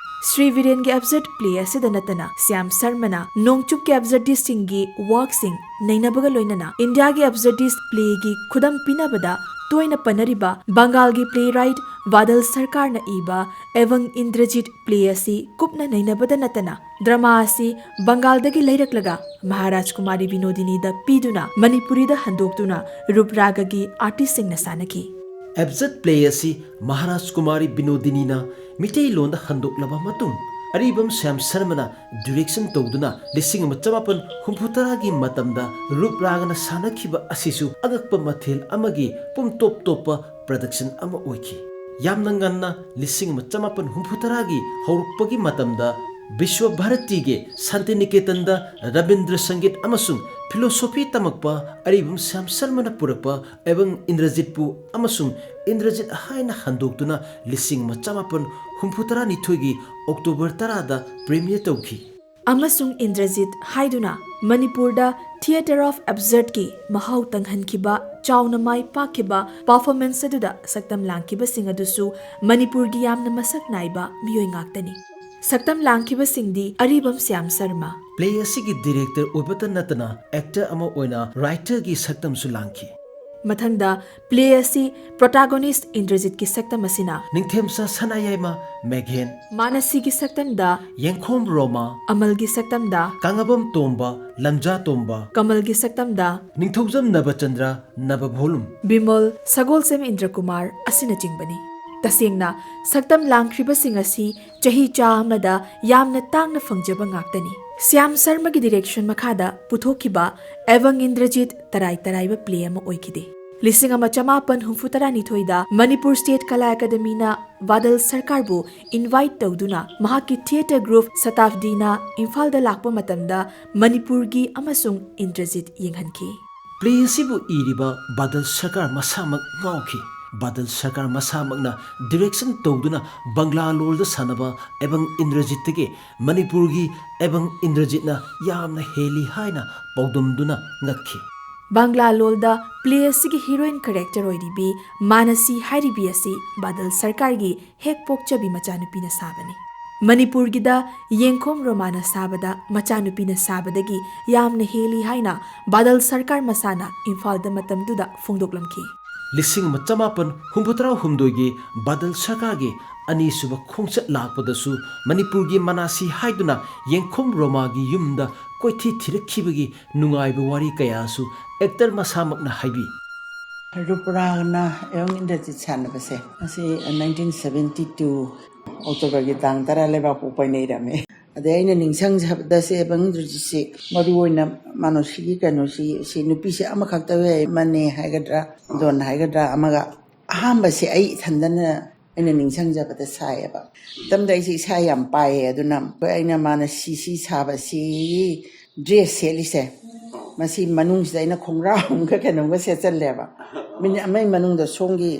ꯁ꯭ꯔꯤ ꯕꯤꯔꯦꯟꯒꯤ ꯑꯦꯕꯖꯔꯠ ꯄ꯭ꯂꯦ ꯑꯁꯤꯗ ꯅꯠꯇꯅ ꯁ꯭ꯌꯥꯝ ꯁꯔꯃꯅ ꯅꯣꯡꯆꯨꯞꯀꯤ ꯑꯦꯕꯖꯔꯗꯤꯁꯁꯤꯡꯒꯤ ꯋꯥꯔꯛꯁꯤꯡ ꯅꯩꯅꯕꯒ ꯂꯣꯏꯅꯅ ꯏꯟꯗꯤꯌꯥꯒꯤ ꯑꯦꯕꯖꯔꯗꯤꯁ ꯄ꯭ꯂꯦꯒꯤ ꯈꯨꯗꯝ ꯄꯤꯅꯕꯗ ꯇꯣꯏꯅ ꯄꯟꯅꯔꯤꯕ ꯕꯪꯒꯥꯜꯒꯤ ꯄ꯭ꯂꯦꯔꯥꯏꯠ ꯕꯥꯗꯜ ꯁꯔꯀꯥꯔꯅ ꯏꯕ ꯑꯦꯕꯪ ꯏꯟꯗ꯭ꯔꯖꯤꯠ ꯄ꯭ꯂꯦ ꯑꯁꯤ ꯀꯨꯞꯅ ꯅꯩꯅꯕꯗ ꯅꯠꯇꯅ ꯗ꯭ꯔꯃꯥ ꯑꯁꯤ ꯕꯪꯒꯥꯜꯗꯒꯤ ꯂꯩꯔꯛꯂꯒ ꯃꯍꯥꯔꯥꯖ ꯀꯨꯃꯥꯔꯤ ꯕꯤꯅꯣꯗꯤꯅꯤꯗ ꯄꯤꯗꯨꯅ ꯃꯅꯤꯄꯨꯔꯤꯗ ꯍꯟꯗꯣꯛꯇꯨꯅ ꯔꯨꯞ ꯔꯥꯒꯒꯤ ꯑꯥꯔꯇꯤꯁꯁꯤꯡꯅ ꯁꯥꯟꯅꯈꯤ꯫ ꯑꯦꯕꯖꯠ ꯄ꯭ꯂꯦ ꯑꯁꯤ ꯃꯍꯥꯔꯥꯖ ꯀꯨꯃꯥꯔꯤ ꯕꯤꯅꯣꯗꯤꯅꯤꯅ ꯃꯤꯇꯩꯂꯣꯟꯗ ꯍꯟꯗꯣꯛꯂꯕ ꯃꯇꯨꯡ ꯑꯔꯤꯕꯝ ꯁ꯭ꯌꯥꯝ ꯁꯔꯃꯅ ꯗꯤꯔꯦꯛꯁꯟ ꯇꯧꯗꯨꯅ ꯂꯤꯁꯤꯡ ꯑꯃ ꯆꯃꯥꯄꯟ ꯍꯨꯝꯐꯨ ꯇꯔꯥꯒꯤ ꯃꯇꯝꯗ ꯔꯨꯞ ꯔꯥꯒꯅ ꯁꯥꯟꯅꯈꯤꯕ ꯑꯁꯤꯁꯨ ꯑꯉꯛꯄ ꯃꯊꯦꯜ ꯑꯃꯒꯤ ꯄꯨꯝꯇꯣꯞ ꯇꯣꯞꯄ ꯄ꯭ꯔꯗꯛꯁꯟ ꯑꯃ ꯑꯣꯏꯈꯤ꯫ ꯌꯥꯝꯅ ꯉꯟꯅ ꯂꯤꯁꯤꯡ ꯑꯃ ꯆꯃꯥꯄꯟ ꯍꯨꯝꯐꯨ ꯇꯔꯥꯒꯤ ꯍꯧꯔꯛꯄꯒꯤ ꯃꯇꯝꯗ ꯕꯤꯁ꯭ꯋ ꯚꯥꯔꯇꯤꯒꯤ ꯁꯥꯟꯇꯤꯅꯤꯀꯦꯇꯟꯗ ꯔꯕꯤꯟꯗ꯭ꯔ ꯁꯪꯒꯤꯠ ꯑꯃꯁꯨꯡ ꯐꯤꯂꯣꯁꯣꯐꯤ ꯇꯝꯃꯛꯄ ꯑꯔꯤꯕꯝ ꯁ꯭ꯌꯥꯝ ꯁꯔꯃꯅ ꯄꯨꯔꯛꯄ ꯑꯦꯕꯪ ꯏꯟꯗ꯭ꯔꯖꯤꯠꯄꯨ ꯑꯃꯁꯨꯡ ꯏꯟꯗ꯭ꯔꯖꯤꯠ ꯍꯥꯏꯅ ꯍꯟꯗꯣꯛꯇꯨꯅ ꯂꯤꯁꯤꯡ ꯑꯃ ꯆꯃꯥꯄꯟ ꯍꯨꯝꯐꯨ ꯇꯔꯥꯅꯤꯊꯣꯏꯒꯤ ꯑꯣꯛꯇꯣꯕꯔ ꯇꯔꯥꯗ ꯄ꯭ꯔꯤꯃꯤꯌꯔ ꯇꯧꯈꯤ꯫ ꯑꯃꯁꯨꯡ ꯏꯟꯗ꯭ꯔꯖꯤꯠ ꯍꯥꯏꯗꯨꯅ ꯃꯅꯤꯄꯨꯔꯗ ꯊꯤꯌꯦꯇꯔ ꯑꯣꯐ ꯑꯦꯕꯖꯔꯠꯀꯤ ꯃꯍꯥꯎ ꯇꯪꯍꯟꯈꯤꯕ, ꯆꯥꯎꯅ ꯃꯥꯏ ꯄꯥꯛꯈꯤꯕ ꯄꯔꯐꯣꯔꯃꯦꯟꯁ ꯑꯗꯨꯗ ꯁꯛꯇꯝ ꯂꯥꯡꯈꯤꯕꯁꯤꯡ ꯑꯗꯨꯁꯨ ꯃꯅꯤꯄꯨꯔꯒꯤ ꯌꯥꯝꯅ ꯃꯁꯛ ꯅꯥꯏꯕ ꯃꯤꯑꯣꯏ ꯉꯥꯛꯇꯅꯤ꯫ ꯁꯛꯇꯝ ꯂꯥꯡꯈꯤꯕꯁꯤꯡꯗꯤ ꯑꯔꯤꯕꯝ ꯁ꯭ꯌꯥꯝ ꯁꯔꯃ꯫ ꯄ꯭ꯂꯦ ꯑꯁꯤꯒꯤ ꯗꯤꯔꯦꯛꯇꯔ ꯑꯣꯏꯕꯇ ꯅꯠꯇꯅ ꯑꯦꯛꯇꯔ ꯑꯃ ꯑꯣꯏꯅ ꯔꯥꯏꯇꯔꯒꯤ ꯁꯛꯇꯝꯁꯨ ꯂꯥꯡꯈꯤ꯫ ꯃꯊꯪꯗ ꯄ꯭ꯂꯦ ꯑꯁꯤ ꯄ꯭ꯔꯣꯇꯥꯒꯣꯅꯤꯁ꯭ꯠ ꯏꯟꯗ꯭ꯔꯖꯤꯠꯀꯤ ꯁꯛꯇꯝ ꯑꯁꯤꯅ ꯅꯤꯡꯊꯦꯝꯆꯥ ꯁꯅꯥꯌꯥꯏꯃ ꯃꯦꯘꯦꯟ, ꯃꯥꯅꯁꯤꯒꯤ ꯁꯛꯇꯝꯗ ꯌꯦꯡꯈꯣꯝ ꯔꯣꯃꯥ, ꯑꯃꯜꯒꯤ ꯁꯛꯇꯝꯗ ꯀꯥꯡꯉꯕꯝ ꯇꯣꯝꯕ, ꯂꯝꯖꯥ ꯇꯣꯝꯕ, ꯀꯃꯜꯒꯤ ꯁꯛꯇꯝꯗ ꯅꯤꯡꯊꯧꯖꯝ ꯅꯕꯆꯟꯗ꯭ꯔ, ꯅꯕꯚꯣꯂꯨꯝ, ꯕꯤꯃꯣꯜ, ꯁꯒꯣꯜꯁꯦꯝ ꯏꯟꯗ꯭ꯔꯀꯨꯃꯥꯔ ꯑꯁꯤꯅꯆꯤꯡꯕꯅꯤ꯫ ꯇꯁꯦꯡꯅ ꯁꯛꯇꯝ ꯂꯥꯡꯈ꯭ꯔꯤꯕꯁꯤꯡ ꯑꯁꯤ ꯆꯍꯤ ꯆꯥ ꯑꯃꯗ ꯌꯥꯝꯅ ꯇꯥꯡꯅ ꯐꯪꯖꯕ ꯉꯥꯛꯇꯅꯤ꯫ ꯁ꯭ꯌꯥꯝ ꯁꯔꯃꯒꯤ ꯗꯤꯔꯦꯛꯁꯟ ꯃꯈꯥꯗ ꯄꯨꯊꯣꯛꯈꯤꯕ ꯑꯦꯕꯪ ꯏꯟꯗ꯭ꯔꯖꯤꯠ ꯇꯔꯥꯏ ꯇꯔꯥꯏꯕ ꯄ꯭ꯂꯦ ꯑꯃ ꯑꯣꯏꯈꯤꯗꯦ꯫ ꯂꯤꯁꯤꯡ ꯑꯃ ꯆꯃꯥꯄꯟ ꯍꯨꯝꯐꯨ ꯇꯔꯥꯅꯤꯊꯣꯏꯗ ꯃꯅꯤꯄꯨꯔ ꯁ꯭ꯇꯦꯠ ꯀꯂꯥ ꯑꯦꯀꯥꯗꯃꯤꯅ ꯕꯥꯗꯜ ꯁꯔꯀꯥꯔꯕꯨ ꯏꯟꯚꯥꯏꯠ ꯇꯧꯗꯨꯅ ꯃꯍꯥꯛꯀꯤ ꯊꯤꯌꯦꯇꯔ ꯒ꯭ꯔꯨꯞ ꯁꯇꯥꯕꯗꯤꯅ ꯏꯝꯐꯥꯜꯗ ꯂꯥꯛꯄ ꯃꯇꯝꯗ ꯃꯅꯤꯄꯨꯔꯒꯤ ꯑꯃꯁꯨꯡ ꯏꯟꯗ꯭ꯔꯖꯤꯠ ꯌꯦꯡꯍꯟꯈꯤ꯫ ꯄ꯭ꯂꯦ ꯑꯁꯤꯕꯨ ꯏꯔꯤꯕ ꯕꯥꯗꯜ ꯁꯔꯀꯥꯔ ꯃꯁꯥꯃꯛ ꯉꯥꯎꯈꯤ꯫ ꯕꯥꯗꯜ ꯁꯔꯀꯥꯔ ꯃꯁꯥꯃꯛꯅ ꯗꯤꯔꯦꯛꯁꯟ ꯇꯧꯗꯨꯅ ꯕꯪꯒ꯭ꯂꯥ ꯂꯣꯜꯗ ꯁꯥꯟꯅꯕ ꯑꯦꯕꯪ ꯏꯟꯗ꯭ꯔꯖꯤꯠꯇꯒꯤ ꯃꯅꯤꯄꯨꯔꯒꯤ ꯑꯦꯕꯪ ꯏꯟꯗ꯭ꯔꯖꯤꯠꯅ ꯌꯥꯝꯅ ꯍꯦꯜꯂꯤ ꯍꯥꯏꯅ ꯄꯥꯎꯗꯝꯗꯨꯅ ꯉꯛꯈꯤ꯫ ꯕꯪꯒ꯭ꯂꯥ ꯂꯣꯜꯗ ꯄ꯭ꯂꯦ ꯑꯁꯤꯒꯤ ꯍꯤꯔꯣꯏꯟ ꯀꯦꯔꯦꯛꯇꯔ ꯑꯣꯏꯔꯤꯕꯤ ꯃꯥꯅꯁꯤ ꯍꯥꯏꯔꯤꯕꯤ ꯑꯁꯤ ꯕꯥꯗꯜ ꯁꯔꯀꯥꯔꯒꯤ ꯍꯦꯛ ꯄꯣꯛꯆꯕꯤ ꯃꯆꯥꯅꯨꯄꯤꯅ ꯁꯥꯕꯅꯤ꯫ ꯃꯅꯤꯄꯨꯔꯒꯤꯗ ꯌꯦꯡꯈꯣꯝ ꯔꯣꯃꯥꯅ ꯁꯥꯕꯗ ꯃꯆꯥꯅꯨꯄꯤꯅ ꯁꯥꯕꯗꯒꯤ ꯌꯥꯝꯅ ꯍꯦꯜꯂꯤ ꯍꯥꯏꯅ ꯕꯥꯗꯜ ꯁꯔꯀꯥꯔ ꯃꯁꯥꯅ ꯏꯝꯐꯥꯜꯗ ꯃꯇꯝꯗꯨꯗ ꯐꯣꯡꯗꯣꯛꯂꯝꯈꯤ꯫ ꯂꯤꯁꯤꯡ ꯑꯃ ꯆꯃꯥꯄꯟ ꯍꯨꯝꯐꯨꯇꯔꯥ ꯍꯨꯝꯗꯣꯏꯒꯤ ꯕꯥꯗꯜ ꯁꯔꯀꯥꯔꯒꯤ ꯑꯅꯤꯁꯨꯕ ꯈꯣꯡꯆꯠ ꯂꯥꯛꯄꯗꯁꯨ ꯃꯅꯤꯄꯨꯔꯒꯤ ꯃꯅꯥꯁꯤ ꯍꯥꯏꯗꯨꯅ ꯌꯦꯡꯈꯣꯝ ꯔꯣꯃꯥꯒꯤ ꯌꯨꯝꯗ ꯀꯣꯏꯊꯤ ꯊꯤꯔꯛꯈꯤꯕꯒꯤ ꯅꯨꯡꯉꯥꯏꯕ ꯋꯥꯔꯤ ꯀꯌꯥꯁꯨ ꯑꯦꯛꯇꯔ ꯃꯁꯥꯃꯛꯅ ꯍꯥꯏꯕꯤ꯫ ꯔꯨꯄꯔꯥꯅ ꯑꯦꯕꯪ ꯏꯟꯗ꯭ꯔꯖꯤꯠ ꯁꯥꯟꯅꯕꯁꯦ ꯑꯁꯤ ꯅꯥꯏꯟꯇꯤꯟ ꯁꯕꯦꯟꯇꯤ ꯇꯨ ꯑꯣꯛꯇꯣꯕꯔꯒꯤ ꯇꯥꯡ ꯇꯔꯥ ꯂꯩꯕꯥꯛꯄꯣꯛꯄ ꯑꯩꯅ ꯏꯔꯝꯃꯦ꯫ ꯑꯗꯩ ꯑꯩꯅ ꯅꯤꯡꯁꯤꯡꯖꯕꯗꯁꯦ ꯑꯦꯕꯪ ꯏꯟꯗ꯭ꯔꯖꯤꯠꯁꯤ ꯃꯔꯨ ꯑꯣꯏꯅ ꯃꯥꯅꯣꯁꯤꯒꯤ ꯀꯩꯅꯣꯁꯤ ꯁꯤ ꯅꯨꯄꯤꯁꯦ ꯑꯃꯈꯛꯇ ꯑꯣꯏ, ꯑꯃꯅꯦ ꯍꯥꯏꯒꯗ꯭ꯔꯥ ꯗꯣꯟ ꯍꯥꯏꯒꯗ꯭ꯔꯥ ꯑꯃꯒ ꯑꯍꯥꯟꯕꯁꯦ ꯑꯩ ꯏꯊꯟꯗꯅ ꯑꯩꯅ ꯅꯤꯡꯁꯤꯡꯖꯕꯗ ꯁꯥꯏꯌꯦꯕ꯫ ꯃꯇꯝꯗ ꯑꯩꯁꯦ ꯏꯁꯥ ꯌꯥꯝ ꯄꯥꯏꯌꯦ꯫ ꯑꯗꯨꯅ ꯑꯩꯅ ꯃꯥꯅ ꯁꯤ ꯁꯤ ꯁꯥꯕꯁꯤ ꯗ꯭ꯔꯦꯁ ꯁꯦꯠꯂꯤꯁꯦ ꯃꯁꯤ ꯃꯅꯨꯡꯁꯤꯗ ꯑꯩꯅ ꯈꯣꯡꯒ꯭ꯔꯥꯎ ꯑꯃꯒ ꯀꯩꯅꯣꯝꯒ ꯁꯦꯠꯆꯜꯂꯦꯕ꯫ ꯃꯤꯅꯤꯠ ꯑꯃꯒꯤ ꯃꯅꯨꯡꯗ ꯁꯣꯝꯒꯤ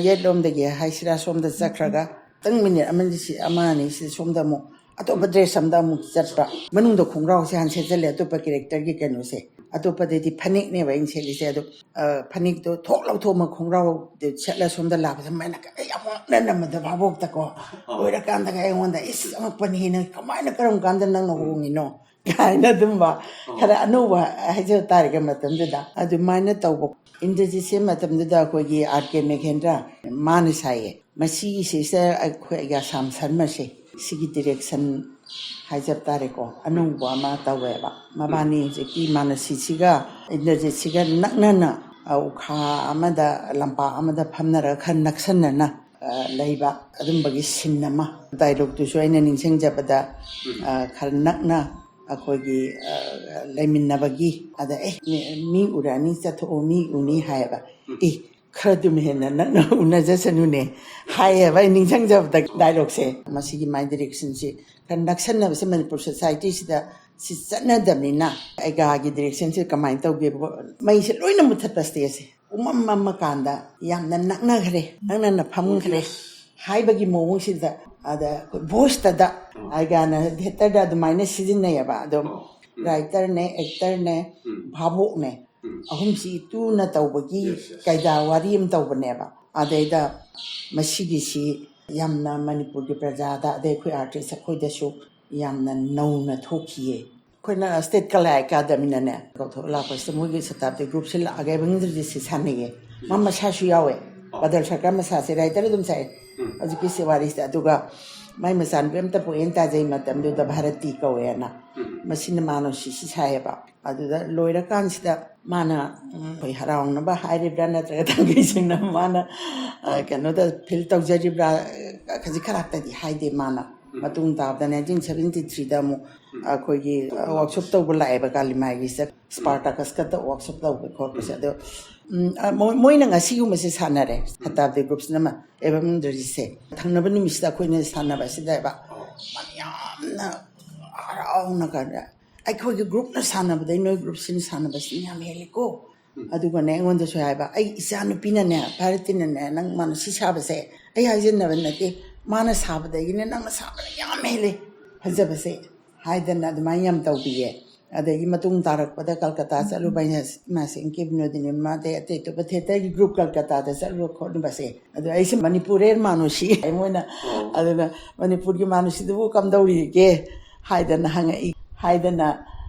ꯌꯦꯠꯂꯣꯝꯗꯒꯤ ꯍꯥꯏꯁꯤꯔꯥ ꯁꯣꯝꯗ ꯆꯠꯈ꯭ꯔꯒ ꯈꯤꯇꯪ ꯃꯤꯅꯤꯠ ꯑꯃꯅꯤ ꯁꯤ ꯑꯃ ꯑꯅꯤ ꯁꯤ ꯁꯣꯝꯗ ꯑꯃꯨꯛ ꯑꯇꯣꯞꯄ ꯗ꯭ꯔꯦꯁ ꯑꯝꯗ ꯑꯃꯨꯛ ꯆꯠꯄ꯫ ꯃꯅꯨꯡꯗ ꯈꯣꯡꯒ꯭ꯔꯥꯎꯁꯦ ꯍꯥꯟꯅ ꯁꯦꯠꯆꯜꯂꯦ ꯑꯇꯣꯞꯄ ꯀꯦꯔꯦꯛꯇꯔꯒꯤ ꯀꯩꯅꯣꯁꯦ꯫ ꯑꯇꯣꯞꯄꯗꯩꯗꯤ ꯐꯅꯦꯛꯅꯦꯕ ꯑꯩꯅ ꯁꯦꯠꯂꯤꯁꯦ꯫ ꯑꯗꯣ ꯐꯅꯦꯛꯇꯣ ꯊꯣꯛ ꯂꯧꯊꯣꯛꯑꯃ ꯈꯣꯡꯒ꯭ꯔꯥꯎꯗ ꯁꯦꯠꯂ ꯁꯣꯝꯗ ꯂꯥꯛꯄꯁꯦ ꯃꯥꯏꯅ ꯌꯥꯝ ꯉꯛꯅꯅ ꯃꯗ ꯚꯥꯕꯣꯛꯇꯀꯣ ꯑꯣꯏꯔꯀꯥꯟꯗꯒ ꯑꯩꯉꯣꯟꯗ ꯏꯁ ꯑꯉꯛꯄꯅꯤ ꯅꯪ ꯀꯃꯥꯏꯅ ꯀꯔꯝ ꯀꯥꯟꯗ ꯅꯪꯅ ꯍꯣꯡꯉꯤꯅꯣ ꯀꯥꯏꯅ ꯑꯗꯨꯝꯕ ꯈꯔ ꯑꯅꯧꯕ ꯍꯥꯏꯖꯕ ꯇꯥꯔꯦꯒ ꯃꯇꯝꯗꯨꯗ ꯑꯗꯨꯃꯥꯏꯅ ꯇꯧꯕ꯫ ꯏꯟꯗ꯭ꯔꯖꯤꯠꯁꯦ ꯃꯇꯝꯗꯨꯗ ꯑꯩꯈꯣꯏꯒꯤ ꯑꯥꯔ ꯀꯦ ꯃꯦꯘꯦꯟꯗ꯭ꯔ ꯃꯥꯅ ꯁꯥꯏꯌꯦ꯫ ꯃꯁꯤꯒꯤꯁꯤꯁꯦ ꯑꯩꯈꯣꯏ ꯑꯁꯥꯝ ꯁꯔꯃꯁꯦ ꯁꯤꯒꯤ ꯗꯤꯔꯦꯛꯁꯟ ꯍꯥꯏꯖꯕ ꯇꯥꯔꯦꯀꯣ ꯑꯅꯧꯕ ꯑꯃ ꯇꯧꯋꯦꯕ꯫ ꯃꯕꯥꯅꯤ ꯍꯧꯖꯤꯛꯀꯤ ꯃꯥꯅꯁꯤꯁꯤꯒ ꯏꯟꯗ꯭ꯔꯖꯤꯠꯁꯤꯒ ꯅꯛꯅꯅ ꯎꯈꯥ ꯑꯃꯗ ꯂꯝꯄꯥꯛ ꯑꯃꯗ ꯐꯝꯅꯔꯒ ꯈꯔ ꯅꯛꯁꯟꯅꯅ ꯂꯩꯕ ꯑꯗꯨꯝꯕꯒꯤ ꯁꯤꯟ ꯑꯃ꯫ ꯗꯥꯏꯂꯣꯛꯇꯨꯁꯨ ꯑꯩꯅ ꯅꯤꯡꯁꯤꯡꯖꯕꯗ ꯈꯔ ꯅꯛꯅ ꯑꯩꯈꯣꯏꯒꯤ ꯂꯩꯃꯤꯟꯅꯕꯒꯤ, ꯑꯗ ꯑꯦ ꯃꯤ ꯎꯔꯛꯑꯅꯤ, ꯆꯠꯊꯣꯛꯑꯣ, ꯃꯤ ꯎꯅꯤ ꯍꯥꯏꯌꯦꯕ꯫ ꯏ, ꯈꯔꯗꯨꯝ ꯍꯦꯟꯅ ꯅꯛꯅ ꯎꯅꯖꯁꯅꯨꯅꯦ ꯍꯥꯏꯌꯦꯕ꯫ ꯑꯩ ꯅꯤꯡꯁꯤꯡꯖꯕꯗ ꯗꯥꯏꯂꯣꯛꯁꯦ, ꯃꯁꯤꯒꯤ ꯃꯥꯏ ꯗꯤꯔꯦꯛꯁꯟꯁꯤ ꯈꯔ ꯅꯛꯁꯟꯅꯕꯁꯦ ꯃꯅꯤꯄꯨꯔ ꯁꯣꯁꯥꯏꯇꯤꯁꯤꯗ ꯁꯤ ꯆꯠꯅꯗꯕꯅꯤꯅ ꯑꯩꯒꯥꯒꯤ ꯗꯤꯔꯦꯛꯁꯟꯁꯤ ꯀꯃꯥꯏꯅ ꯇꯧꯒꯦꯕ? ꯃꯩꯁꯦ ꯂꯣꯏꯅ ꯃꯨꯠꯊꯠꯄ ꯁ꯭ꯇꯦꯖꯁꯦ ꯄꯨꯝꯃꯝ ꯃꯝꯃꯀꯥꯟꯗ ꯌꯥꯝꯅ ꯅꯛꯅꯈ꯭ꯔꯦ, ꯅꯛꯅꯅ ꯐꯝꯈ꯭ꯔꯦ ꯍꯥꯏꯕꯒꯤ ꯃꯑꯣꯡꯁꯤꯗ, ꯑꯗ ꯑꯩꯈꯣꯏ ꯚꯣꯏꯁꯇꯗ ꯑꯩꯒꯥꯅ ꯊꯤꯌꯦꯇꯔꯗ ꯑꯗꯨꯃꯥꯏꯅ ꯁꯤꯖꯤꯟꯅꯩꯌꯦꯕ꯫ ꯑꯗꯣ ꯔꯥꯏꯇꯔꯅꯦ, ꯑꯦꯛꯇꯔꯅꯦ, ꯚꯥꯕꯣꯛꯅꯦ, ꯑꯍꯨꯝꯁꯤ ꯏꯇꯨꯅ ꯇꯧꯕꯒꯤ ꯀꯩꯗꯥ ꯋꯥꯔꯤ ꯑꯃ ꯇꯧꯕꯅꯦꯕ꯫ ꯑꯗꯩꯗ ꯃꯁꯤꯒꯤꯁꯤ ꯌꯥꯝꯅ ꯃꯅꯤꯄꯨꯔꯒꯤ ꯄ꯭ꯔꯖꯥꯗ, ꯑꯗꯩ ꯑꯩꯈꯣꯏ ꯑꯥꯔꯇꯤꯁ ꯑꯩꯈꯣꯏꯗꯁꯨ ꯌꯥꯝꯅ ꯅꯧꯅ ꯊꯣꯛꯈꯤꯌꯦ꯫ ꯑꯩꯈꯣꯏꯅ ꯁ꯭ꯇꯦꯠ ꯀꯂꯥ ꯑꯦꯀꯥꯗꯃꯤꯅꯅꯦ ꯀꯧꯊꯣꯛꯑ ꯂꯥꯛꯄꯁꯤꯗ ꯃꯣꯏꯒꯤ ꯁꯇꯥꯕꯗꯤ ꯒ꯭ꯔꯨꯞꯁꯤ ꯂꯥꯛꯑꯒ ꯑꯦꯚꯦꯟꯖꯦꯂꯤꯁꯁꯤ ꯁꯥꯟꯅꯩꯌꯦ꯫ ꯃꯥ ꯃꯁꯥꯁꯨ ꯌꯥꯎꯋꯦ꯫ ꯕꯗꯜ ꯁꯔꯀꯥꯔ ꯃꯁꯥꯁꯦ ꯔꯥꯏꯇꯔ ꯑꯗꯨꯝ ꯁꯥꯏ꯫ ꯍꯧꯖꯤꯛꯀꯤ ꯁꯤ ꯋꯥꯔꯤꯁꯤꯗ꯫ ꯑꯗꯨꯒ ꯃꯥꯏ ꯃꯆꯥꯅꯨꯄꯤ ꯑꯝꯇ ꯄꯣꯛꯑꯦꯅ ꯇꯥꯖꯩ ꯃꯇꯝꯗꯨꯗ, ꯚꯥꯔꯇꯤ ꯀꯧꯋꯦꯅ꯫ ꯃꯁꯤꯅ ꯃꯥꯅ ꯁꯤꯁꯤ ꯁꯥꯏꯌꯦꯕ꯫ ꯑꯗꯨꯗ ꯂꯣꯏꯔꯀꯥꯟꯁꯤꯗ ꯃꯥꯅ, ꯎꯝ, ꯑꯩꯈꯣꯏ ꯍꯔꯥꯎꯅꯕ ꯍꯥꯏꯔꯤꯕ꯭ꯔꯥ ꯅꯠꯇ꯭ꯔꯒ ꯊꯥꯡꯒꯩ ꯁꯦꯡꯅ ꯃꯥꯅ, ꯑ, ꯀꯩꯅꯣꯗ ꯐꯤꯜ ꯇꯧꯖꯔꯤꯕ꯭ꯔꯥ, ꯑ, ꯈꯖꯤꯛ ꯈꯔꯥꯛꯇꯗꯤ ꯍꯥꯏꯗꯦ ꯃꯥꯅ꯫ ꯃꯇꯨꯡ ꯇꯥꯕꯗ ꯅꯥꯏꯟꯇꯤꯟ ꯁꯚꯦꯟꯇꯤ ꯊ꯭ꯔꯤꯗ ꯑꯃꯨꯛ ꯑꯩꯈꯣꯏꯒꯤ, ꯑ, ꯋꯥꯔꯛꯁꯣꯞ ꯇꯧꯕ ꯂꯥꯛꯑꯦꯕ ꯀꯥꯂꯤꯃꯥꯏꯒꯤꯁꯤꯗ, ꯁ꯭ꯄꯥꯔꯇꯥꯀꯁꯀ ꯇꯧ ꯋꯥꯔꯛꯁꯣꯞ ꯇꯧꯕ ꯈꯣꯠꯄꯁꯦ꯫ ꯑꯗꯣ, ꯎꯝ, ꯑ, ꯃꯣꯏ-, ꯃꯣꯏꯅ ꯉꯁꯤꯒꯨꯝꯕꯁꯦ ꯁꯥꯟꯅꯔꯦ, ꯁꯇꯥꯕꯗꯤ ꯒ꯭ꯔꯨꯞꯁꯤꯅ ꯑꯃ ꯑꯦꯚꯦꯟꯖꯦꯂꯤꯁꯁꯦ꯫ ꯊꯪꯅꯕ ꯅꯨꯃꯤꯠꯁꯤꯗ ꯑꯩꯈꯣꯏꯅ ꯁꯥꯟꯅꯕꯁꯤꯗ ꯍꯥꯏꯕ, ꯃꯥꯅ ꯌꯥꯝꯅ ꯍꯔꯥꯎꯅ ꯀꯥꯟꯗ, "ꯑꯩꯈꯣꯏꯒꯤ ꯒ꯭ꯔꯨꯞꯅ ꯁꯥꯟꯅꯕꯗꯩ ꯅꯣꯏ ꯒ꯭ꯔꯨꯞꯁꯤꯅ ꯁꯥꯟꯅꯕꯁꯤꯅ ꯌꯥꯝ ꯍꯦꯜꯂꯤꯀꯣ"꯫ ꯑꯗꯨꯒꯅꯦ, ꯑꯩꯉꯣꯟꯗꯁꯨ ꯍꯥꯏꯕ, "ꯑꯩ ꯏꯆꯥ ꯅꯨꯄꯤꯅꯅꯦ, ꯚꯥꯔꯇꯤꯅꯅꯦ, ꯅꯪ ꯃꯥꯅ ꯁꯤ ꯁꯥꯕꯁꯦ ꯑꯩ ꯍꯥꯏꯖꯟꯅꯕ ꯅꯠꯇꯦ, ꯃꯥꯅ ꯁꯥꯕꯗꯒꯤꯅꯦ ꯅꯪꯅ ꯁꯥꯕꯅ ꯌꯥꯝ ꯍꯦꯜꯂꯦ ꯐꯖꯕꯁꯦ" ꯍꯥꯏꯗꯅ ꯑꯗꯨꯃꯥꯏꯅ ꯌꯥꯝ ꯇꯧꯕꯤꯌꯦ꯫ ꯑꯗꯒꯤ ꯃꯇꯨꯡ ꯇꯥꯔꯛꯄꯗ ꯀꯜꯀꯇꯥ ꯆꯠꯂꯨꯕ ꯑꯩꯅ, ꯏꯃꯥ ꯁꯦꯡꯀꯦ ꯕꯤꯅꯣꯗꯤꯅꯤ, ꯃꯥ ꯑꯇꯩ ꯑꯇꯣꯞꯄ ꯊꯤꯌꯦꯇꯔꯒꯤ ꯒ꯭ꯔꯨꯞ ꯀꯜꯀꯇꯥꯗ ꯆꯠꯂꯨꯕ ꯈꯣꯠꯂꯨꯕꯁꯦ꯫ ꯑꯗꯣ ꯑꯩꯁꯦ ꯃꯅꯤꯄꯨꯔꯦꯔ ꯃꯥꯅꯨꯁꯤ ꯍꯥꯏ ꯃꯣꯏꯅ꯫ ꯑꯗꯨꯅ "ꯃꯅꯤꯄꯨꯔꯒꯤ ꯃꯥꯅꯨꯁꯤꯗꯨꯕꯨ ꯀꯝꯗꯧꯔꯤꯒꯦ?" ꯍꯥꯏꯗꯅ ꯍꯪꯉꯛꯏ꯫ ꯍꯥꯏꯗꯅ,